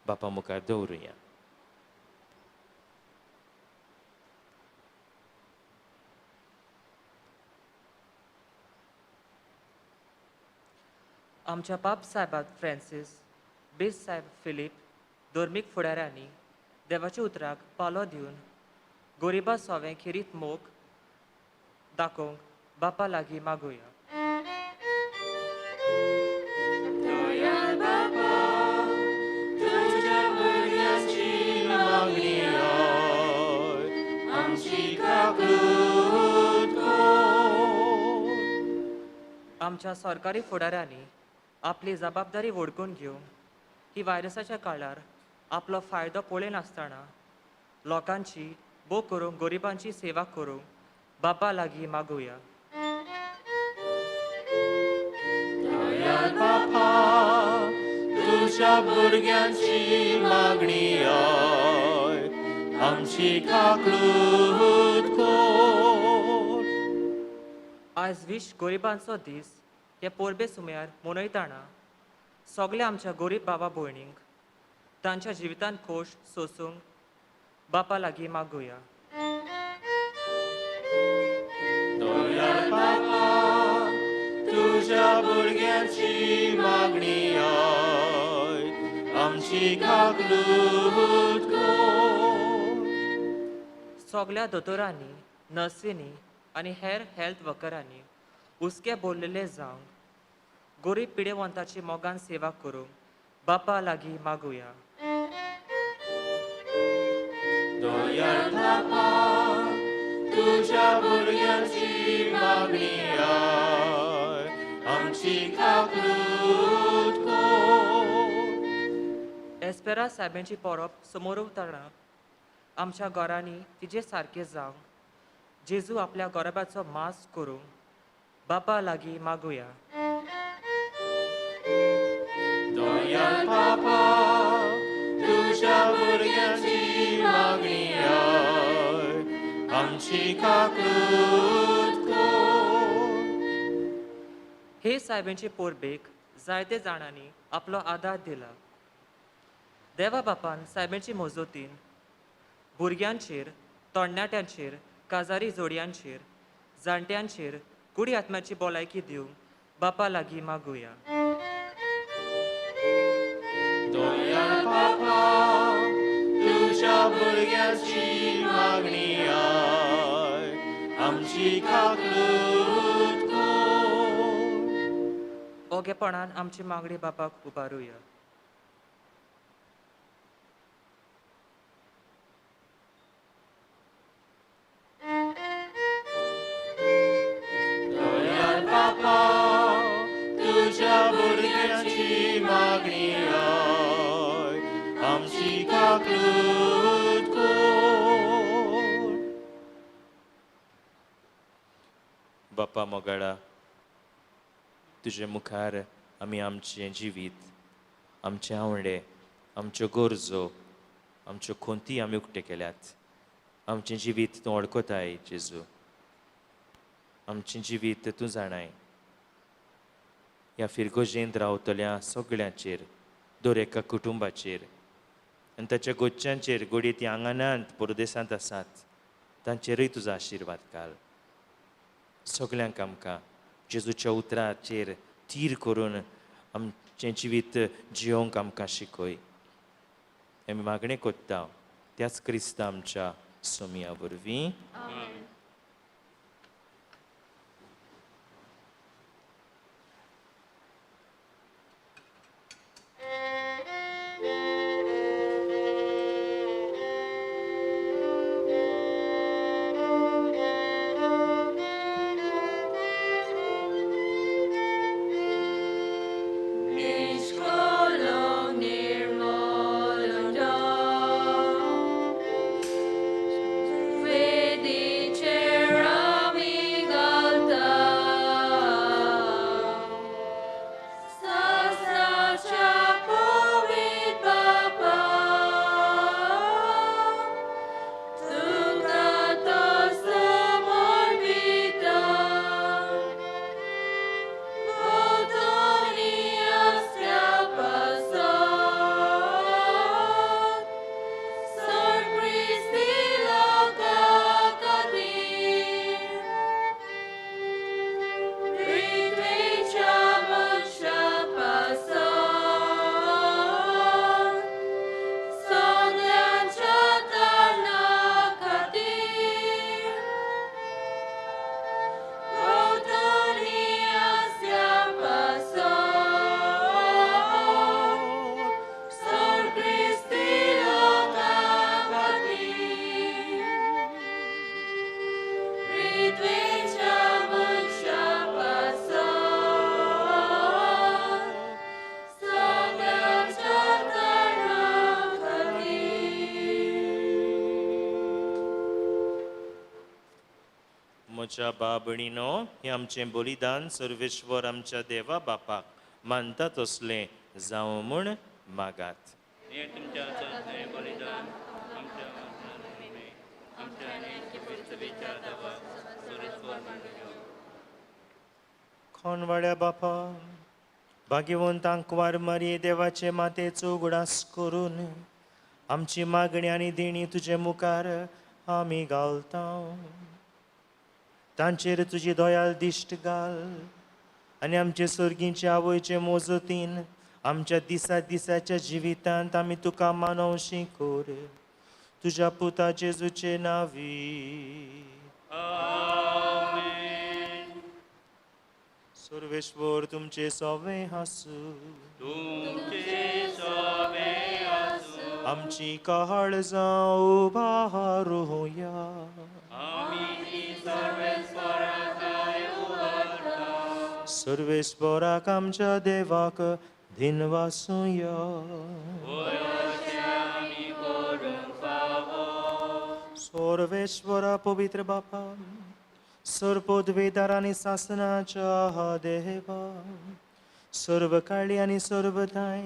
बापा मुखार दवरुया. आमच्या पाप सायबात फ्रांसीस, बेस सायब फिलीप, धर्मीक फुडाऱ्यांनी देवाच्या उतराक पालो दिवन गोरिबा सोवें खेरीत मोग दाखोवंक बापा लागीं मागुया. आमच्या सरकारी फुडाऱ्यांनी आपली जबाबदारी वडकून घेवन ही व्हायरसाच्या काळार आपलो फायदो पळयनासतना लोकांची भोग करूंक, गरिबांची सेवा करूंक बापा लागीं मागुया. बापा, तुज्या भुरग्यांची मागणी आय, आमची काकूत कर. आयज विश्व गरिबांचो दीस हे परबे सुमयार मनयतना सगल्या आमच्या गरीब बाबा भयणींक तांच्या जिवितांत खोश सोसूंक बापा लागीं मागुया. दयाळ बापा, तुज्या भुरग्यांची मागणी आय, आमची काकूत कर. सगल्या दोतोरांनी, नर्सींनी आनी हेर हेल्थ वर्करांनी हुस्के भरलेले जावंक गरीब पिडेवंताची मोगान सेवा करूंक बापा लागीं मागुया. दयाळ बापा, तुज्या भुरग्यांची मागणी आय, आमची काकूत कर. एस्पेरा सायबांची परब समोर उतरना आमच्या घरांनी तिजे सारकें जावंक जेजू आपल्या गोरबाचो मास करूंक बापा लागीं मागुया. दयाळ बापा, तुज्या भुरग्यांची मागणी आय, आमची काकूत कर. हे सायबांचे परबेक जायते जाणांनी आपलो आदार दिला. देवा बापान सायबांची मजतीन भुरग्यांचेर, तरणाट्यांचेर, काजारी जोडयांचेर, जाणट्यांचेर कुडी आत्म्याची भलायकी दिवंक बापा लागीं मागुया. भुरग्याची मागणी आयक, आमची काकलूत कर. ओगेपणान आमची मागणी बापाक उबारुया. दयाळ बापा, तुज्या भुरग्यांची मागणी आयक, आमची काकलूत कर. बापा मोगाळा, तुजे मुखार आमी आमचें जिवीत, आमचे आवडे, आमच्यो गरजो, आमच्यो खोंती आमी उक्ते केल्यात. आमचें जिवीत तूं वळखताय जेजू, आमचें जिवीत तूं जाणाय. ह्या फिरगोजेंत रावतल्या सगळ्यांचेर, दर एका कुटुंबाचेर आनी ताच्या गोच्यांचेर, घडये ती आंगणांत परदेसांत आसात, तांचेरूय तुजो आशिर्वाद घाल. सगल्यांक आमकां जेजूच्या उतराचेर थीर करून आमचें जिवीत जियोवंक आमकां शिकय. आमी मागणें कोत्ता त्याच क्रिस्ता आमच्या सोमया वरवीं. निष्कलंक निर्मल वेदीचेर आमी घालता, सासणाच्या पवित्र बापा, तुका तो समर्पिता. भोंवतणी आसल्या पासत सण क्रिस्ती लोकां खातीर, पृथ्वेच्या मनशां पासत, सगळ्यांच्या तारणा खातीर, भोंवतणी आसल्या पासत सण क्रिस्ती लोकां खातीर, पृथ्वेच्या मनशां पासत, सगळ्यांच्या तारणा खातीर. म्हज्या बाबणीनो, हें आमचें बलिदान सर्वेश्वर आमच्या देवा बापाक मानता तसलें जावं म्हूण मागात. हें तुमच्या हातांतलें बलिदान आमच्या न्हय, आमच्या आनी पवित्र देवाक सर्वेस्पर मानून घेवं. कोणवाड्या बापा, भाग्यवंत आंकवार मारये देवाचे मातेचो उगडास करून आमची मागणी आनी देणी तुजे मुखार आमी घालता. तांचेर तुजी दयाल दिश्ट घाल आनी आमचे सर्गीचे आवयचे मोजतीन आमच्या दिसा दिसाच्या जिवितांत आमी तुका मानवशी कर. तुज्या पुता जेजूचे नावी. आमेन. सर्वेश्वर तुमचे सवे हासू. तुमचे सोबे आसूं. आमची काळजां उबारुया. आमी ती सर्वेस्पराक उबारता. सर्वेस्पराक आमच्या देवाक दिनवासुया. होय, अशें आमी करूंक फावो. सर्वेश्वरा पवित्र बापा, सर्वपदवेदार आनी सासनाच्या देवा, सर्व काळी आनी सर्वदाय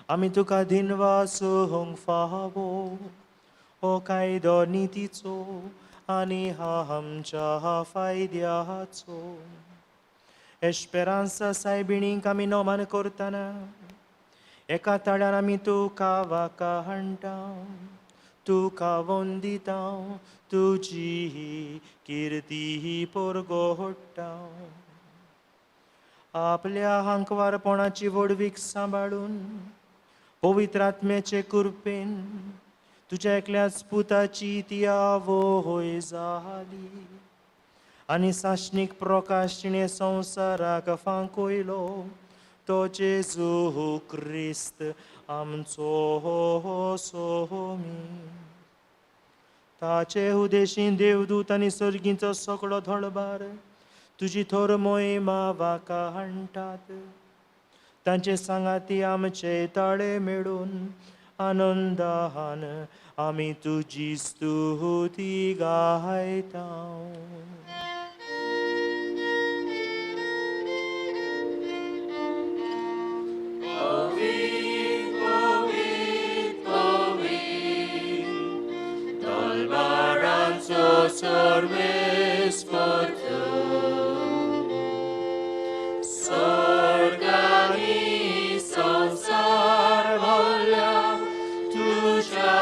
आमी तुका दिनवासूंक फावो. हो कायदो नितीचो आनी हा आमच्या फायद्याचो. एश्पेरांसा सायबिणींक आमी नमन करतना एका ताळ्यान आमी तुका वाका हाणटा, तुका वंदिता, तुजी किर्ती परगोडटा. आपल्या आंकवारपणाची व्हडवीक सांबाळून पवित्र आत्म्याचे कृपेन तुज्या एकल्याच पुताची ती आवय जाली आनी सासणीक प्रकाश तिणें संवसाराक फांकयलो तो जेजू क्रिस्त आमचो सोमी. ताचे उदेशीन देवदूत आनी सर्गींचो सगळो धळबार तुजी थोर मोहिमा वाखाणटात. तांचे सांगाती आमचे ताळे मेळून आनंदान आमी तुजी स्तुती गायता. Sorgani संसार भरल्या तुझ्या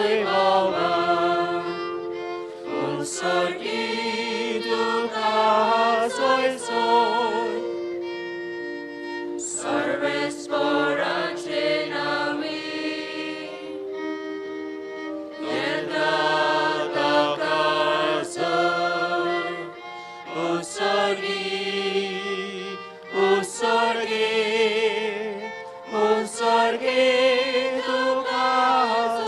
वैभवान, पूण सर्गी तुका सोयसोय सर्वेस्पराचे नामी येता ताका जय. उसर्गी उसर्गी उसर्गी तुका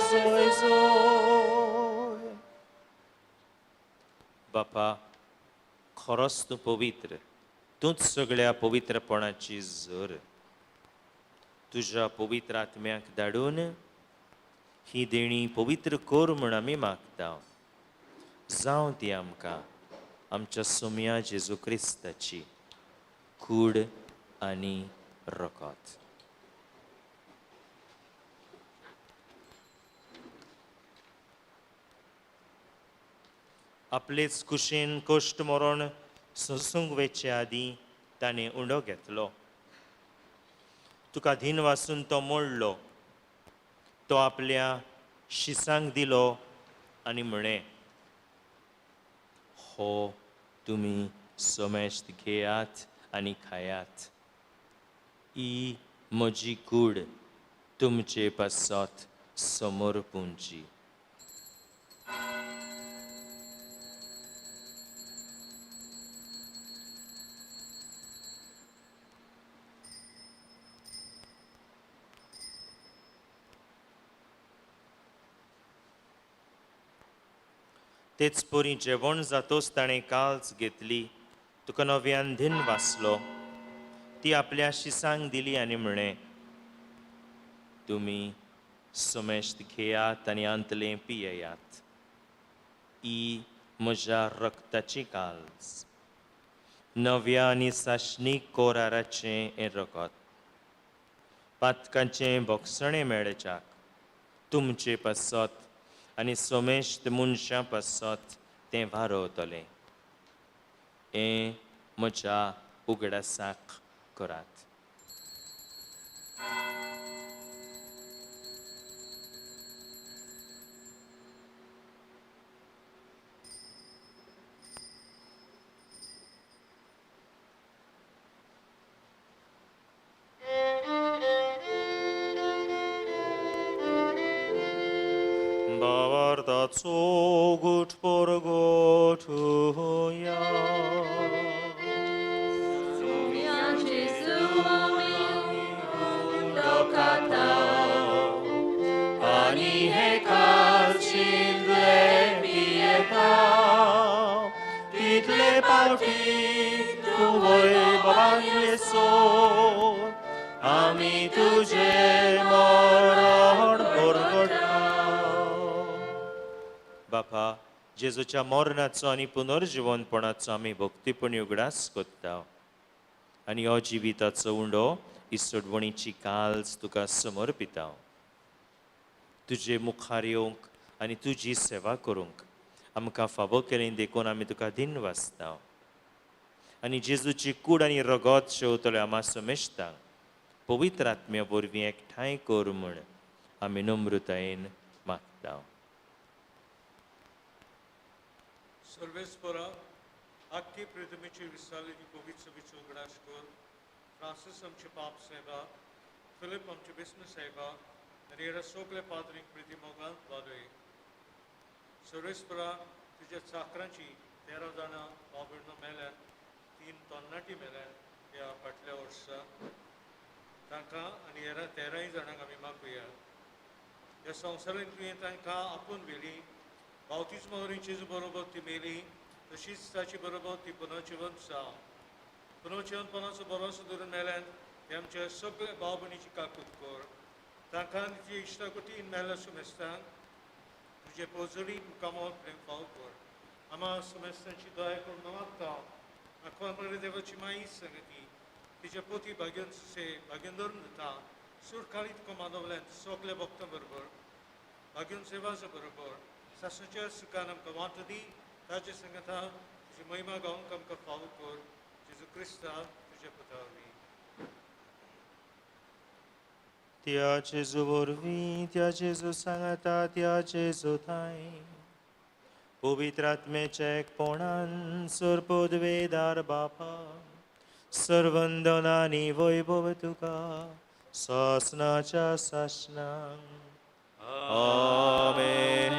सोयसोय. बापा, खरोच तूं पवित्र, तूंच सगळ्या पवित्रपणाची झर. तुज्या पवित्र आत्म्याक धाडून ही देणी पवित्र कर म्हूण आमी मागता. जावं ती आमकां आमच्या सोम्या जेजू क्रिस्ताची कूड आनी रगत. आपलेच कुशीन कश्ट मरण सोंसूंक वेचे आदीं ताणें उंडो घेतलो. तुका धीन वासून तो मोडलो, तो आपल्या शिसांक दिलो आनी म्हळें, हो तुमी समेस्त घेयात आनी खायात, ही म्हजी कूड तुमचे पासत समर्पूंची. तेच परी जेवण जातोच ताणें काल्च घेतली, तुका नव्यान धीन वाचलो, ती आपल्या शिसांक दिली आनी म्हळें, तुमी समेस्त घेयात आनी अंतलें पियेयात, ही म्हज्या रक्ताची काल्ज, नव्या आनी सासणीक कोराराचें हें रगत, पातकांचें भोगसणें मेळच्याक तुमचे पासत आनी समेस्त मनशां पासत तें वारवतलें. हें म्हज्या उगडासाक करात. भावार्थाचो गुट परगटुया. आनी हे कालशिंदले पियेता तितले पावटी तूं वैभवान येसो आमी तुजें मरण परगटा. बापा, जेजूच्या मरणाचो आनी पुनर्जिवनपणाचो आमी भक्तीपणी उगडास करता आनी हो जिविताचो उंडो ही सोडवणीची काल्ज तुका समर्पिता. तुजे मुखार येवंक आनी तुजी सेवा करूंक आमकां फावो केली देखून आमी तुका धीन वाचता. आनी जेजूची कूड आनी रगत शेवतले आमा समेस्तांक पवित्र आत्म्या वरवीं एकठांय कर म्हूण आमी नम्रतायेन मागता. सर्वेस्परा, आख्खी पृथ्वीची विसालेली पवित्र सभेचो उगडास कर. फ्रांसीस आमचे पाप साहेबा, फिलीप आमचे बिस्म साहेबा, आनी हेर सगळे पाद्रींक प्रिती मोगान वादय. सर्वेस्परा तुज्या चाकरांची 13 जाणां भाव भयणो मेल्यान, 3 तरणाटी मेल्यान ह्या फाटल्या वर्सा. तांकां आनी हेर 13 जाणांक आमी मागुया. ह्या संवसारांत तुवें तांकां आपोवन व्हेली. बावतिज्मा वरवीं जेजू बरोबर ती मेली, तशीच ताचे बरोबर ती पुनर्जिवंत जावं. पुनर्जिवंतपणाचो भरोसो धरून मेल्यान ते आमच्या सगळ्या भाव भयणीची काकूत कर. तांकां आनी तुज्या इश्टागतीन मेल्ल्या सुमेस्तांक तुजे पोजडी मुखामळ प्रेम फाव कर. आमा सुमेस्तांची दया करून मागता. आखवान देवाची माई संगती तिच्या पोती भाग्यन से भाग्यन धरून दिता सुरखालीत कमादवल्यान सगल्या भक्तां बरोबर भाग्यन सेवाच्या बरोबर सासूच्या सुखान आमकां वांटो दी. ताचे संगता तुजी महिमा गावंक आमकां फाव कर. जेजू क्रिस्ता तुज्या पुता वरवीं. त्या जेजू वरवीं, त्या जेजू सांगाता, त्या जेजू थांय पवित्र आत्म्याच्या एकपणान सर्पोदवेदार बापा सर्वंदनानी वैभव तुका सासनाच्या सासनांक. आमेन.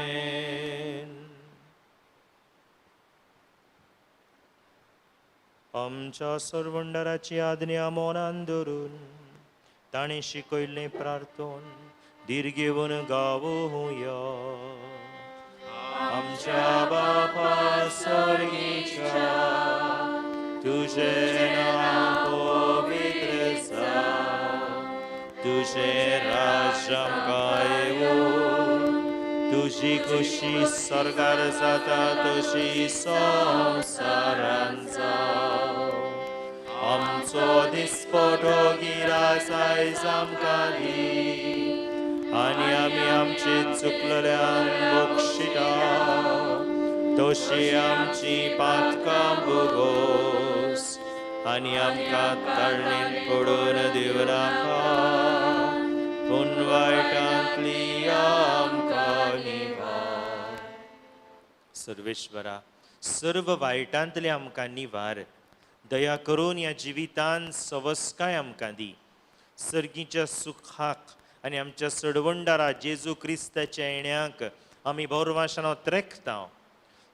आमच्या सर्वंडराची आज्ञा मनान धरून ताणें शिकयल्लें प्रार्थन धीर घेवन गावया. आमच्या बापा सर्गीच्या, तुझें नांव पवित्र जावं, तुझें राज्य आमकां येवं, तुजी खुशी स्वर्गार जाता तशी संवसारांत जावं. आमचो दिसपटो गिरास आयज आमकां दी आनी आमी आमचे चुकलल्यान बक्षिता तशी आमची पातकां भोगोस आनी आमकां ताळणेंत पडून दिवं नाका, पूण वायटांतली आमकां निवार. सर्वेश्वरा, सर्व वायटांतली आमकां निवार. दया करून ह्या जिवितान सवस्काय आमकां दी. सर्गीच्या सुखाक आनी आमच्या सडवंडारा जेजू क्रिस्ताच्या येण्याक आमी भौरवाशान त्रेकता.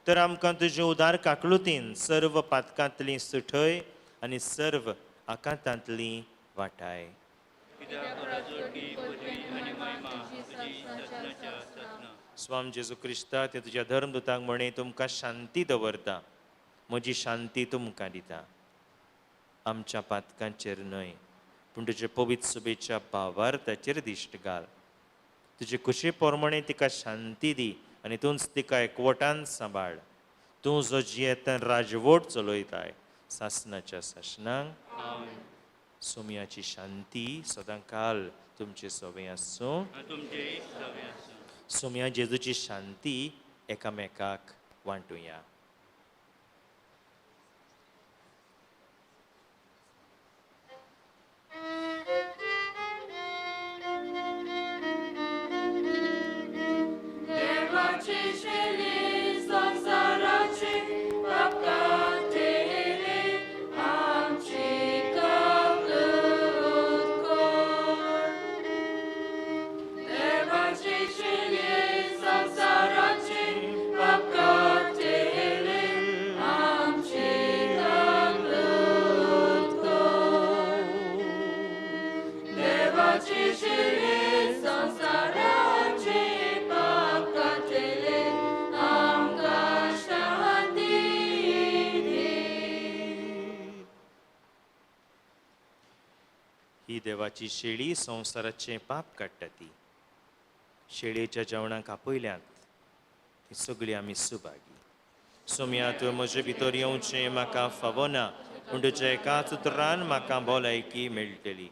तर आमकां तुजे उदार काकळुतीन सर्व पातकांतली सुठय आनी सर्व आकांतांतली वाटाय. स्वाम जेजू क्रिस्ता ते तुज्या धर्मदूतांक म्हणे तुमकां शांती दवरता, म्हजी शांती तुमकां दिता. आमच्या पातकांचेर न्हय पूण तुजे पवित्र सभेच्या भावार्थाचेर दिश्ट घाल. तुजे खुशी प्रमाणे तिका शांती दी आनी तूंच तिका एकवटान सांबाळ. तूं जो जियेतान राजवट चलयताय सासनाच्या सासनांक. सोमयाची शांती सदां काल तुमचे सवे आसूं. सोमया जेजूची शांती एकामेकाक वांटुया. ही देवाची शेळी संवसाराचें पाप काडटा. ती शेळयेच्या जेवणाक आपयल्यात ती सगळी आमी सुभागी. सोमया, तूं म्हजे भितर येवचें म्हाका फावना, पूण तुज्या एकाच उतरान म्हाका भलायकी मेळटली.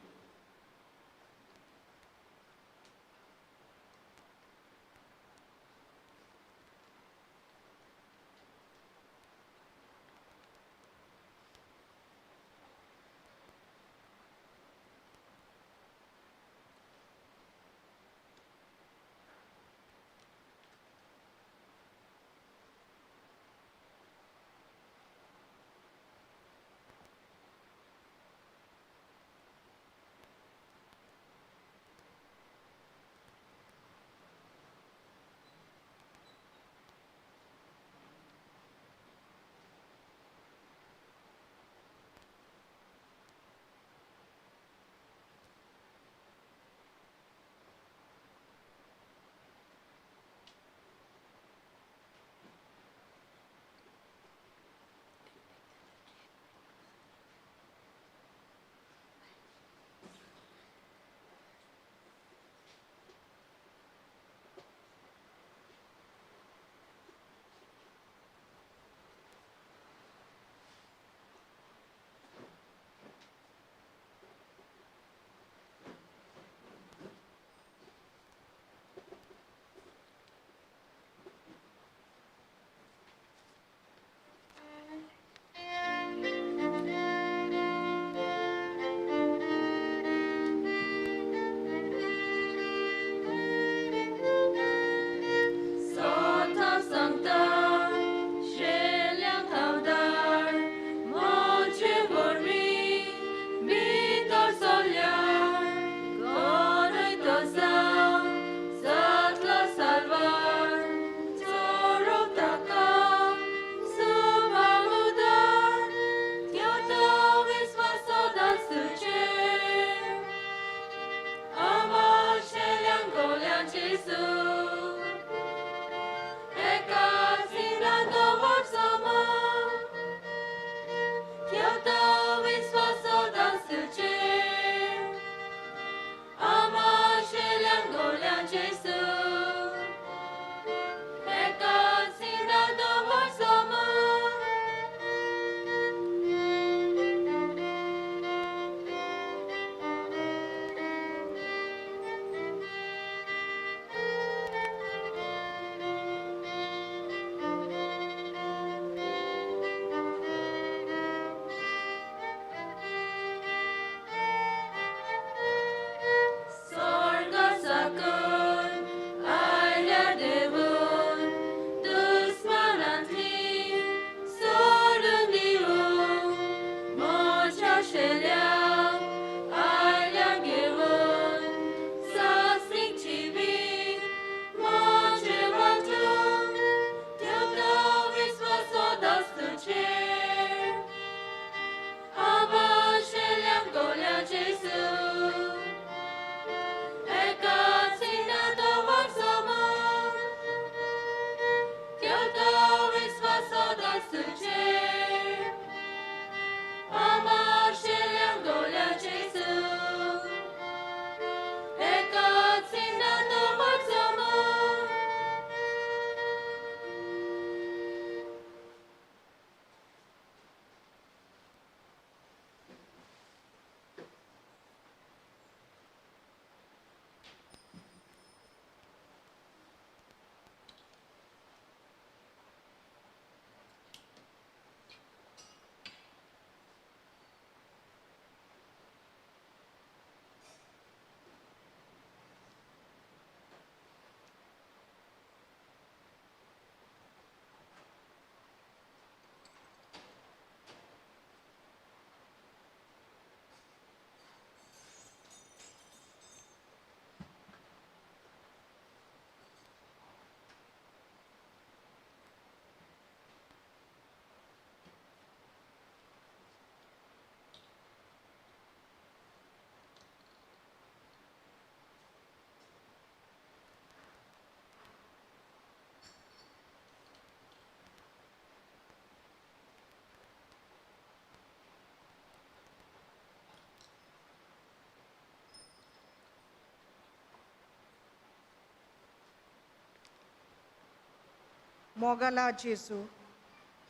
मोगाला जेजू,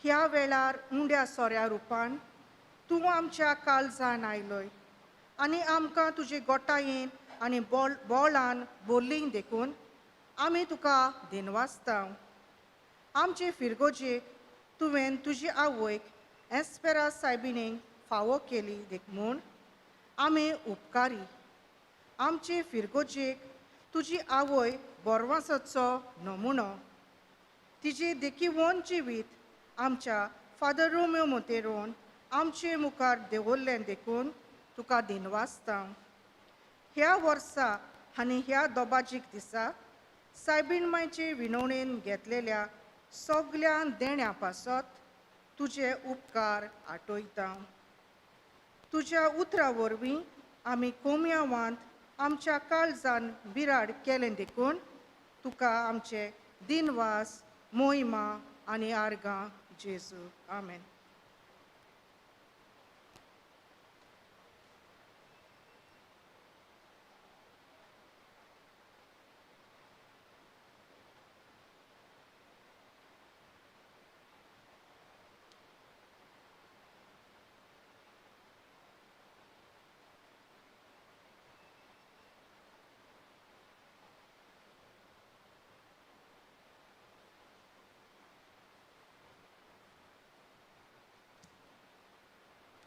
ह्या वेळार उंड्या सोऱ्या रुपान तूं आमच्या काळजान आयलोय आनी आमकां तुजे गोटायेन आनी बोळान बोल्ली देखून आमी तुका दिनवासता। आमचे फिरगोजेक तुवें तुजी आवयक एस्पेरा सायबिणीक फावो केली देख म्हूण आमी उपकारी। आमचे फिरगोजेक तुजी आवय बोरवासाचो नमुनो, तिजे देखीवन जिवीत आमच्या फादर रोमियो मोंतेरोन आमचे मुखार दवरलें देखून तुका दिनवासता। ह्या वर्सा आनी ह्या दोबाजीक दिसा सायबीण मायचे विनवणेन घेतलेल्या सगळ्या देण्या पासत तुजे उपकार आठयता। तुज्या उतरा वरवीं आमी कोमयावांत आमच्या काळजान बिराड केलें देखून तुका आमचे दिनवास, मोहिमा आनी आर्गां जेजू। आमेन।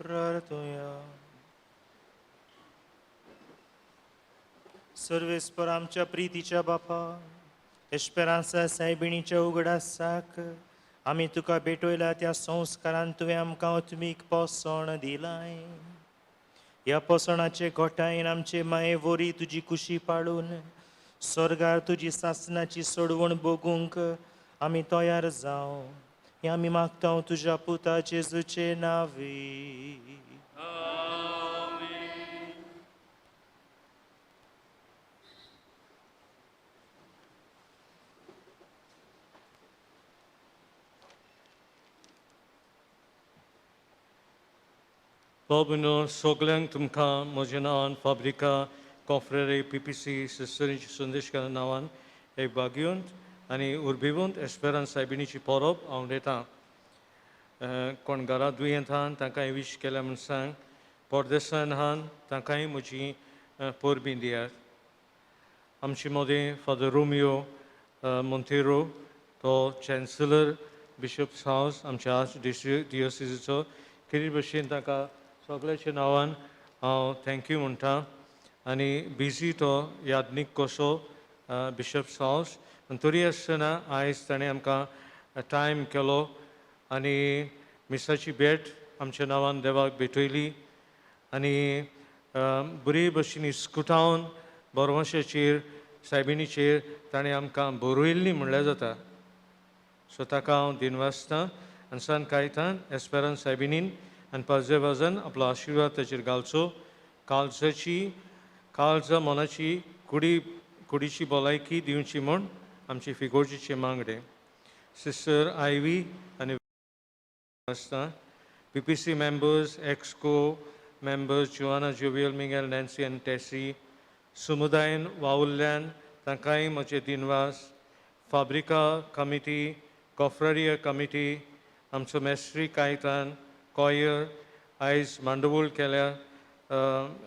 प्रार्थुया। सर्वेस्पर आमच्या प्रितीच्या बापा, एस्पेरांसा सायबिणीच्या उगडासाक आमी तुका भेटयला त्या संस्कारान तुवें आमकां आत्मीक पोसण दिलाय। ह्या पोसणाचे घोटायेन आमचे माये वरी तुजी कुशी पाळून स्वर्गार तुजी सासनाची सोडवण भोगूंक आमी तयार जावं हें आमी मागता तुज्या पुता जेजूचे नांवी। बाबूनो, सगल्यांक तुमकां म्हज्या नांवान फाब्रिका कॉफ्रेरे पी पी सी सिस्टरींच्या संदेशकारा नांवान एक भाग्यवंत आनी उर्बेवंत एस्पेरांस सायबिणीची परब हांव दितां। कोण घरा दुयेंत आहान तांकांय वीश केल्या म्हूण सांग, परदेसान आहान तांकांय म्हजी परबीं दियात। आमचे मदें फादर रोमियो मोंतेरो, तो चॅन्सलर बिशप्स हावस आमच्या आर्च डियोसिजीचो, खेरीत भशेन ताका सगळ्याच्या नांवान हांव thank you म्हणटा। आनी बिजी तो यादनीक कसो बिशप्स हावस, तरी आसतना आयज ताणें आमकां टायम केलो आनी मिसाची भेट आमच्या नांवान देवाक भेटयली आनी बरी भशेन स्कुटावन बोरवांशाचेर सायबिणीचेर ताणें आमकां बरयल्ली म्हणल्यार जाता। सो ताका हांव दिनवासता आनी सान कायतान एस्पेरांस सायबिणीन आनी पाजेवाजान आपलो आशिर्वाद ताचेर घालचो। काळजाची काळजा मनाची कुडीची भलायकी दिवची म्हूण आमची फिगोर्जीचे मागणें। सिस्टर आयवी आनी आसता, P P C members, exco members, Joana, Jovial, Miguel, Nancy आनी टेसी, समुदायन वावुरल्यान तांकांय म्हजे दिनवास। फाब्रिका कमिटी, कॉफ्रारिया कमिटी, आमचो मेस्त्री कायतान कॉयर आयज मांडवूळ केल्या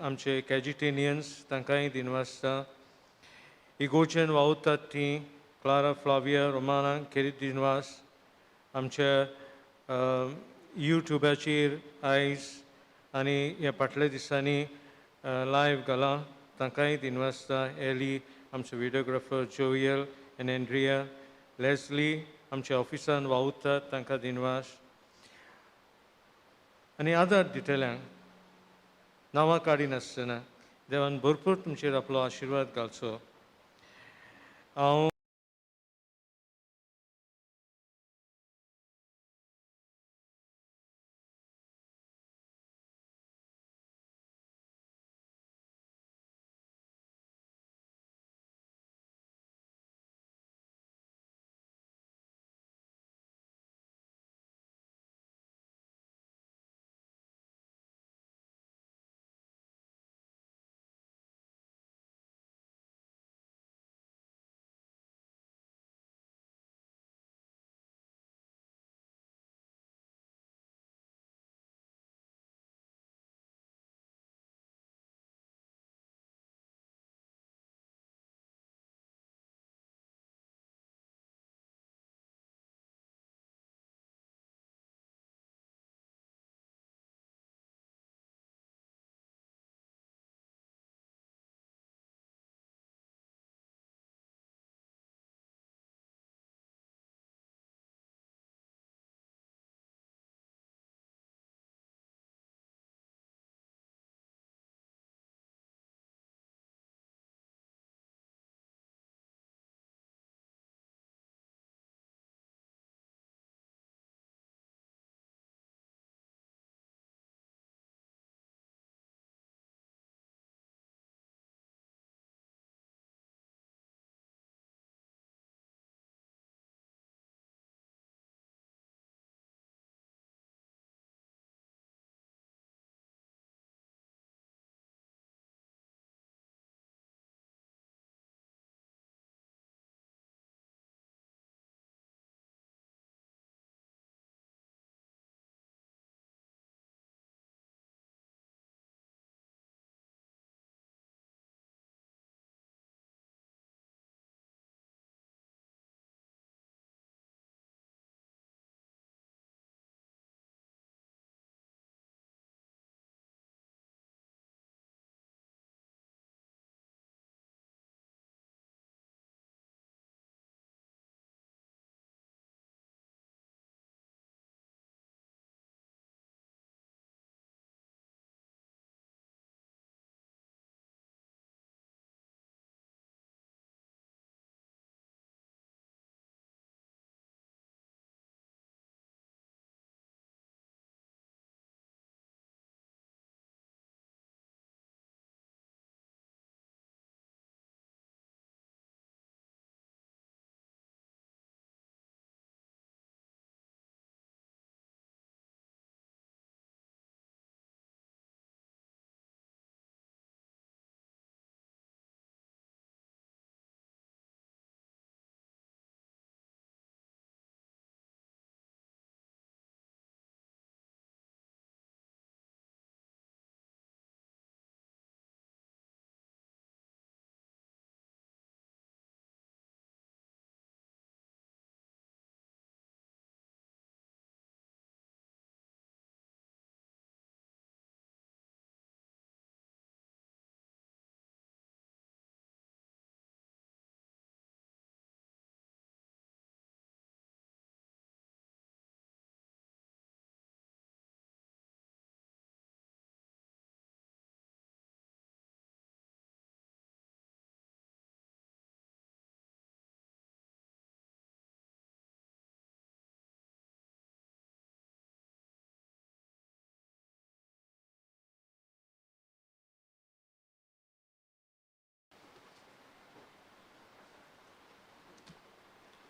आमचे कॅजिटेनियन्स तांकांय दिनवासता। इगोर्जेन वावुरतात तीं क्लारा, फ्लाविया, रोमाना खेरीत दिनवास। आमच्या युट्युबाचेर आयज आनी ह्या फाटल्या दिसांनी लायव्ह घालां तांकांय दिनवासता। एली आमचो व्हिडियोग्राफर, जोयल आनी एंड्रिया, लेस्ली आमच्या ऑफिसान वावुरतात तांकां दिनवास। आनी आदार दितल्यांक नांवां काडिनासतना देवान भरपूर तुमचेर आपलो आशिर्वाद घालचो। हांव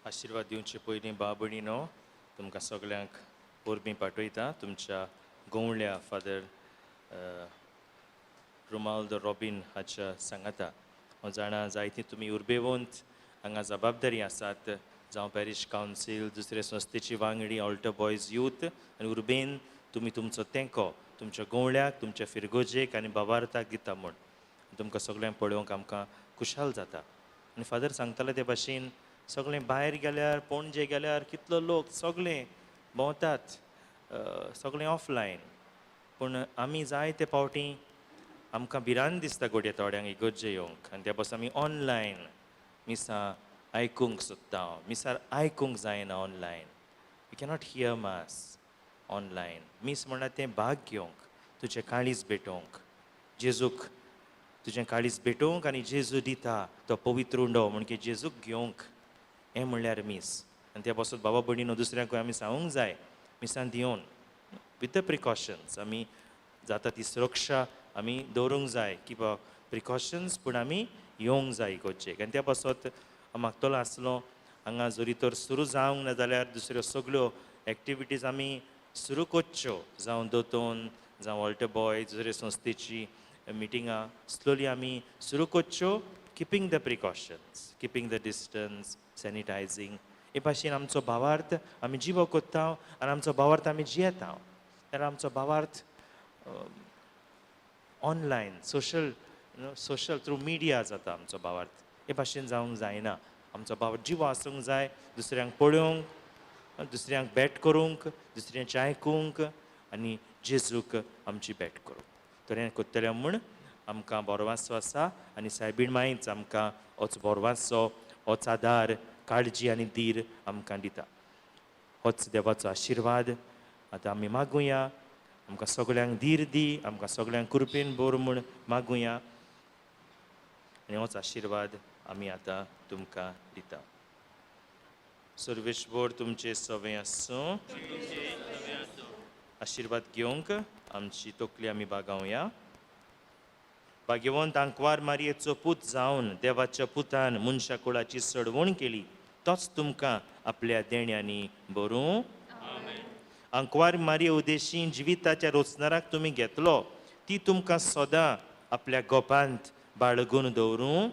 आशिर्वाद दिवचे पयलीं बाबणीनो तुमकां सगल्यांक परबीं पाठयता. तुमच्या गवळ्या फादर रुमाल्दो रॉबीन हाच्या सांगाता. हांव जाणा जायती तुमी उर्बेवंत हांगा जबाबदारी आसात, जावं पॅरिश कावन्सील, दुसरे संस्थेची वांगडी, ऑल्टर बॉयज यूथ आनी उर्बेन तुमी तुमचो तेंको तुमच्या गवळ्याक, तुमच्या फिरगोजेक आनी बाबार्थाक दिता म्हूण तुमकां सगळ्यांक पळोवंक आमकां खुशाल जाता. आनी फादर सांगताले ते भाशेन सगळें भायर गेल्यार, पणजे गेल्यार कितलो लोक सगळे भोंवतात, सगळें ऑफलायन. पूण आमी जायते फावटी आमकां भिरांत दिसता घडये थोड्यांक इगर्जे येवंक आनी त्या पासून आमी ऑनलायन मिसां आयकूंक सोदता. मिसार आयकूंक जायना online, you cannot hear mass online. मीस म्हणल्यार तें भाग घेवंक, तुजें काळीज भेटोवंक, जेजूक तुजें काळीज भेटोवंक आनी जेजू दिता तो पवित्र उंडो म्हणजे जेजूक घेवंक, हें म्हणल्यार मीस. आनी त्या पासून बाबा भयणीनो दुसऱ्यांकूय आमी सांगूंक जाय मिसांत येवन विथ the precautions आमी जाता ती सुरक्षा आमी दवरूंक जाय की बाबा प्रिकॉशन्स, पूण आमी येवंक जाय इगर्जेक. आनी त्या पासत हांव मागतलो आसलो हांगा जरी तर सुरू जावंक ना जाल्यार दुसऱ्यो सगळ्यो एक्टिविटीज आमी सुरू करच्यो, जावं दोतोन, जावं ऑल्टर बॉय, दुसरे संस्थेची मिटिंगां स्लोली आमी सुरू करच्यो, keeping the precautions, keeping the distance, sanitising. हे भाशेन आमचो भावार्थ आमी जिवो कोत्ता आनी आमचो भावार्थ आमी जियेता. जाल्यार आमचो भावार्थ online, social, social through media जाता आमचो भावार्थ. हे भाशेन जावंक जायना. आमचो भावार्थ जिवो आसूंक जाय, दुसऱ्यांक पळोवंक, दुसऱ्यांक भेट करूंक, दुसऱ्यांचें आयकूंक आनी जेजूक आमची भेट करूंक. तर हें कोत्तलें म्हूण आमकां बोरवासो आसा आनी सायबीण मांयच आमकां होच बोरवासो, होच आदार, काळजी आनी धीर आमकां दिता. होच देवाचो आशिर्वाद आतां आमी मागुया. आमकां सगळ्यांक धीर दी, आमकां सगळ्यांक कृपेन भर म्हूण मागुया आनी होच आशिर्वाद आमी आतां तुमकां दिता. सर्वेश्वर तुमचे सवें आसूं. आशिर्वाद घेवंक आमची तकली आमी बागावया. भाग्यवंत आंकवार मारयेचो पूत जावन देवाच्या पुतान मनशा कुळाची सडवण केली, तोच तुमकां आपल्या देण्यांनी भरूं. आंकवार मारये उदेशी जिविताच्या रोचनाराक तुमी घेतलो, ती तुमकां सदां आपल्या गोपांत बाळगून दवरूं.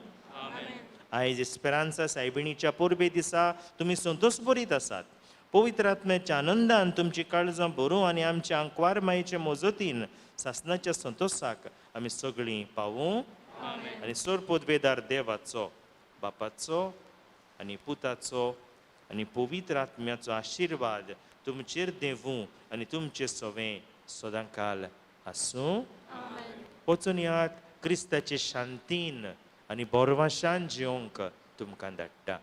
आयज एस्पेरांसा सायबिणीच्या परबे दिसा तुमी संतोश बरीत आसात. पवित्र आत्म्याच्या आनंदान तुमची काळजां भरूं आनी आमच्या आंकवार मायेचे मजतीन सासनाच्या संतोशाक आमी सगळीं पावूं. आनी सोर पदवेदार देवाचो, बापाचो आनी पुताचो आनी पवित्र आत्म्याचो आशिर्वाद तुमचेर देवूं आनी तुमचे सवें सदांकाल आसूं. वचून यात क्रिस्ताचे शांतीन आनी बोरवाशान जिवंक तुमकां धाडटा.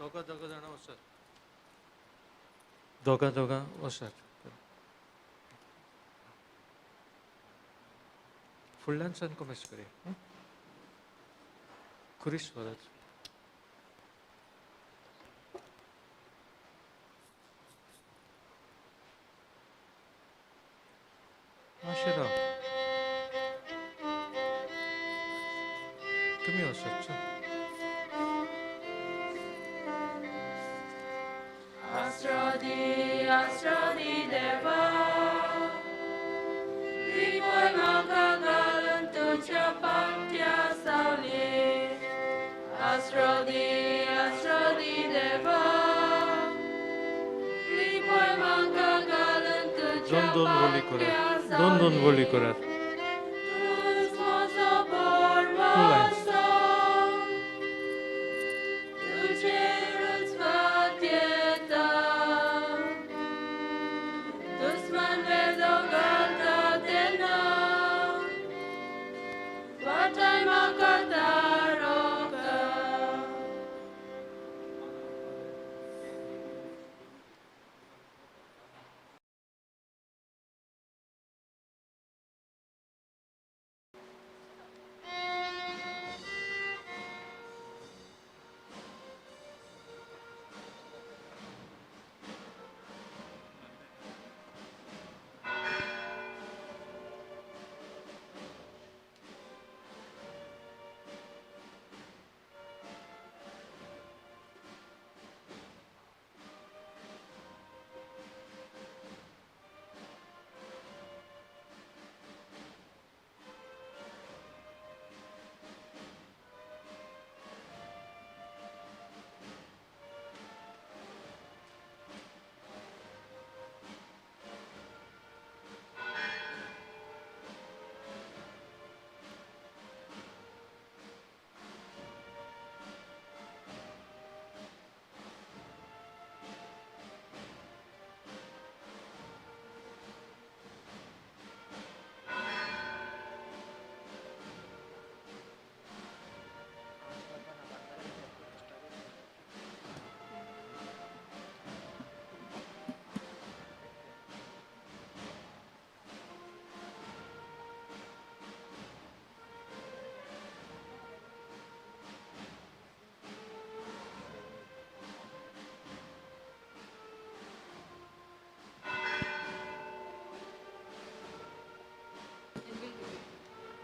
दोगां दोगां जाणां वचात, दोगां दोगां वचात, फुडल्यान सावन कोमेस करया. खुरीस व्हरात. मातशें राव, तुमी वचत. Astrodi deva, lipoi makagalun tuja patya sauli. Astrodi, astrodi deva, lipoi makagalun tuja patya sauli. Don don voli korat.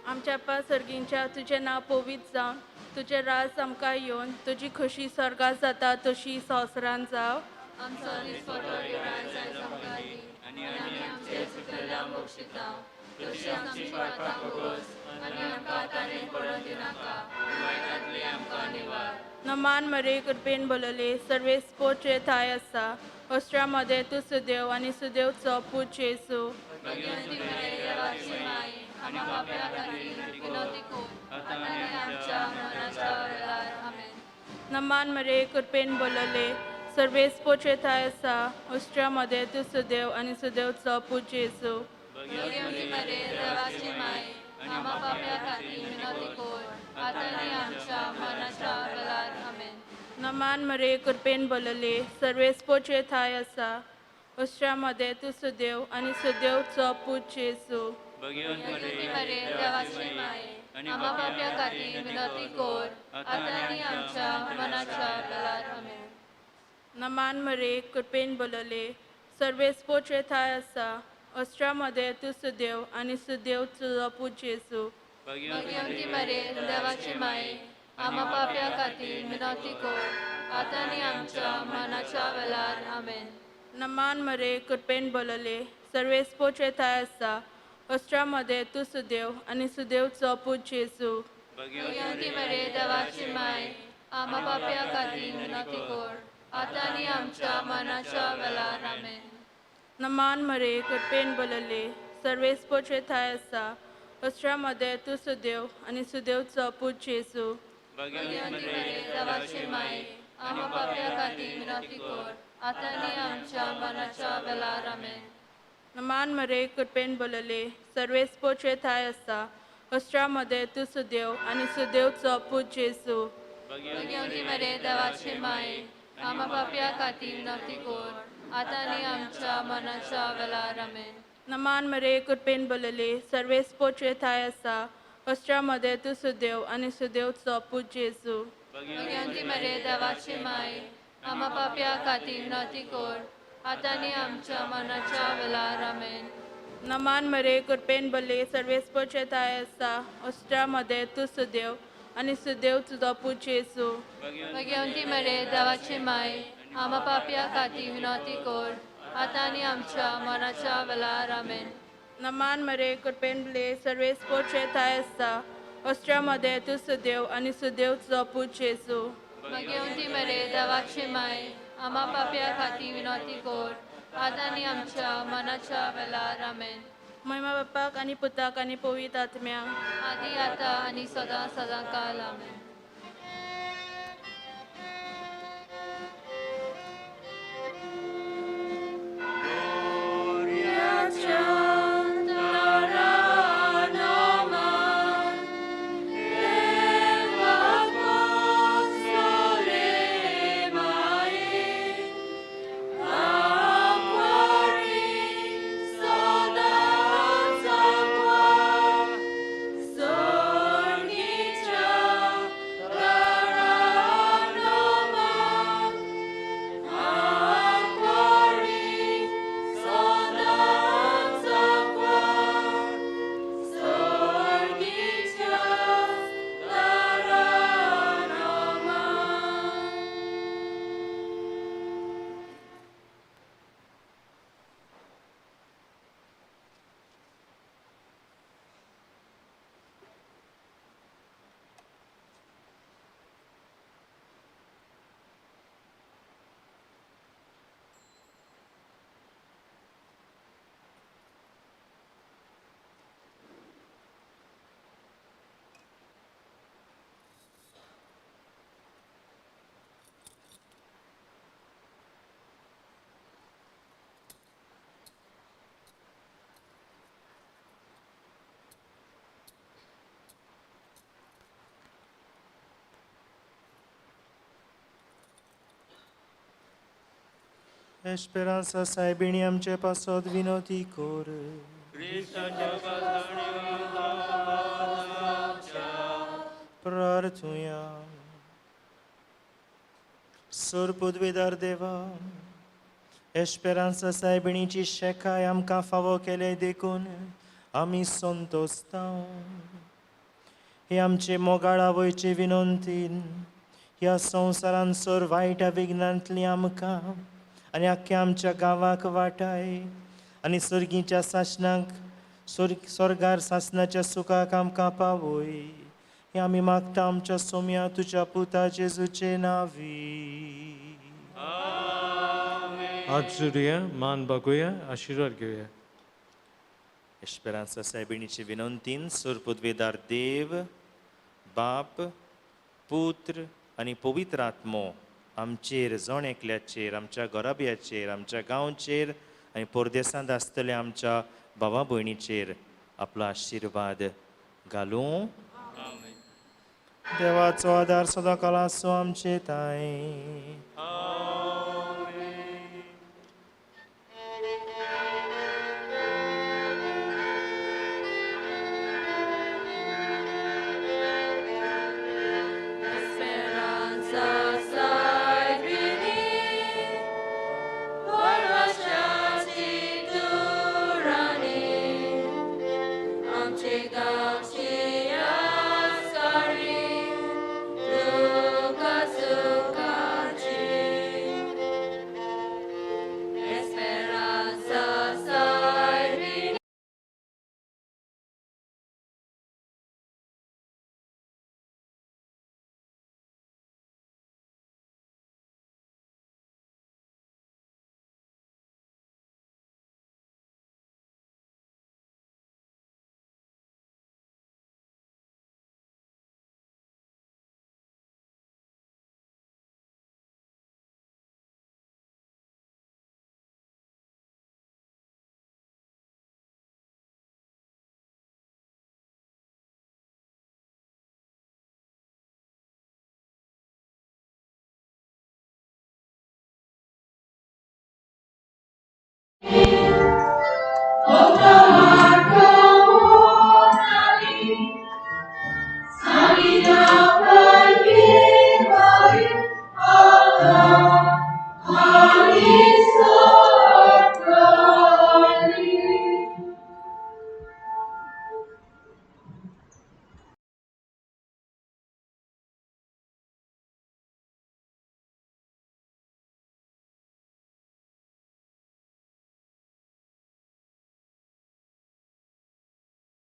आमच्या पा सर्गींच्या तुजें नांव पवित्र जावन तुजें राज आमकां येवन तुजी खोशी स्वर्गात जाता तशी संवसारांत जावं. आमचो दिसपटो गिराण आयज आमकां दी आनी आमी आमचे चुकलेल्या मोक्षिता तशी आमची पापां भोगोस आनी आमकां ताणें पडून दिनाका वायटांतली आमकां निवार. नमान मरे कृपेन बोलले सर्वेस्पोचे थाय आसा ऑस्ट्रा मदें तूं सुदेव आनी सुदेवचो पूत जेजू. भगिनी मरे देवाची माई आम्हा पाप्या खातीर विनवती कर आतां आनी आमच्या मरणाच्या वेळार. आमेन. नमान मरे कृपेन बोलले सर्वेस्पोचे थाय आसा ऑस्ट्रा मदें तूं सुदेव आनी सुदेवचो पूत जेजू. भगिनी मरे देवाची माई आम्हा पाप्या खातीर विनवती कर आतां आनी आमच्या मरणाच्या वेळार. आमेन. नमान मरे कृपेन बोलले सर्वेस्पोचे थाय आसा ऑस्ट्रा मदें तूं सुदेव आनी सुदेवचो पूत जेजू. भगिनी मरे देवाची माई आम्हा पाप्या खातीर विनवती कर आतां आनी आमच्या मरणाच्या वेळार. आमेन. नमान मरे कृपेन बोलले सर्वेस्पोचे थाय आसा ऑस्ट्रा मदें तूं सुदेव आनी सुदेवचो पूत जेजू. भगिनी मरे देवाची माई आम्हा पाप्या खातीर विनवती कर आतां आनी आमच्या मरणाच्या वेळार. आमेन. नमान मरे कृपेन बोलले सर्वेस्पोचे थाय आसा ऑस्ट्रा मदें तूं सुदेव आनी सुदेवचो पूत जेजू. भगिनी मरे देवाची माई आम्हा पाप्या खातीर विनवती कर आतां आनी आमच्या मरणाच्या वेळार. आमेन. नमान मरे कृपेन बोलले सर्वेस्पोचे थाय आसा ऑस्ट्रा मदें तूं सुदेव आनी सुदेवचो पूत जेजू. भगिनी मरे देवाची माई आम्हा पाप्या खातीर विनवती कर आतां आनी आमच्या मरणाच्या वेळार. आमेन. नमान मरे कृपेन बोलले सर्वेस्पोचे थाय आसा ऑस्ट्रा मदें तूं सुदेव आनी सुदेवचो पूत जेजू. भगिनी मरे देवाची माई आम्हा पाप्या खातीर विनवती कर आतां आनी आमच्या मरणाच्या वेळार. आमेन. नमान मरे कृपेन बोलले सर्वेस्पोचे थाय आसा ऑस्ट्रा मदें तूं सुदेव आनी सुदेवचो पूत जेजू. भगिनी मरे देवाची माई आम्हा पाप्या खातीर विनवती कर आतां आनी आमच्या मरणाच्या वेळार. आमेन. नमान मरे कृपेन बोलले सर्वेस्पोचे थाय आसा ऑस्ट्रा मदें तूं सुदेव आनी सुदेव तुजो पूत जेजू. भगिनी मरे देवाची माई आम्हा पाप्या खातीर विनवती कर आतां आनी आमच्या मरणाच्या वेळार. आमेन. नमान मरे कृपेन बोलले सर्वेस्पोचे थाय आसा ऑस्ट्रा मदें तूं सुदेव आनी सुदेवचो पूत जेजू. भगिनी मरे देवाची माई आम्हा पाप्या खातीर विनवती कर आतां आनी आमच्या मरणाच्या वेळार. आमेन. महिमा बापाक आनी पुताक आनी पवित्र आत्म्याक आदी आतां आनी सदां सदां काल. आमेन. Esperanza सायबिणी आमचे पासत विनवती कर. प्रार्थुया. सोर पदवेदार देवा, एस्पेरांसा सायबिणीची शेकाय आमकां फावो केले देखून आमी संतोसता. हे आमचे मोगाळ आवयचे विनंतीन ह्या संवसारान सर वायट विघ्नांतली आमकां आनी आख्ख्या आमच्या गांवाक वाटाय आनी सर्गीच्या सासणाक स्वर्गार सासणाच्या सुखाक आमकां पावय. हें आमी मागता आमच्या सोम्या तुज्या पुता जेजूचे नांवी. हात जोडुया, मान बागोवया, आशिर्वाद घेवया. एस्पेरांसा सायबिणीचे विनंतीन सोरपुदवेदार देव बाप पुत्र आनी पवित्र आत्मो आमचेर जण एकल्याचेर आमच्या घराब्याचेर आमच्या गांवचेर आनी परदेसांत आसतल्या आमच्या भावा भयणीचेर आपलो आशिर्वाद घालूं. देवाचो आदार सदां काळ आसूं आमचे ताय. Oh,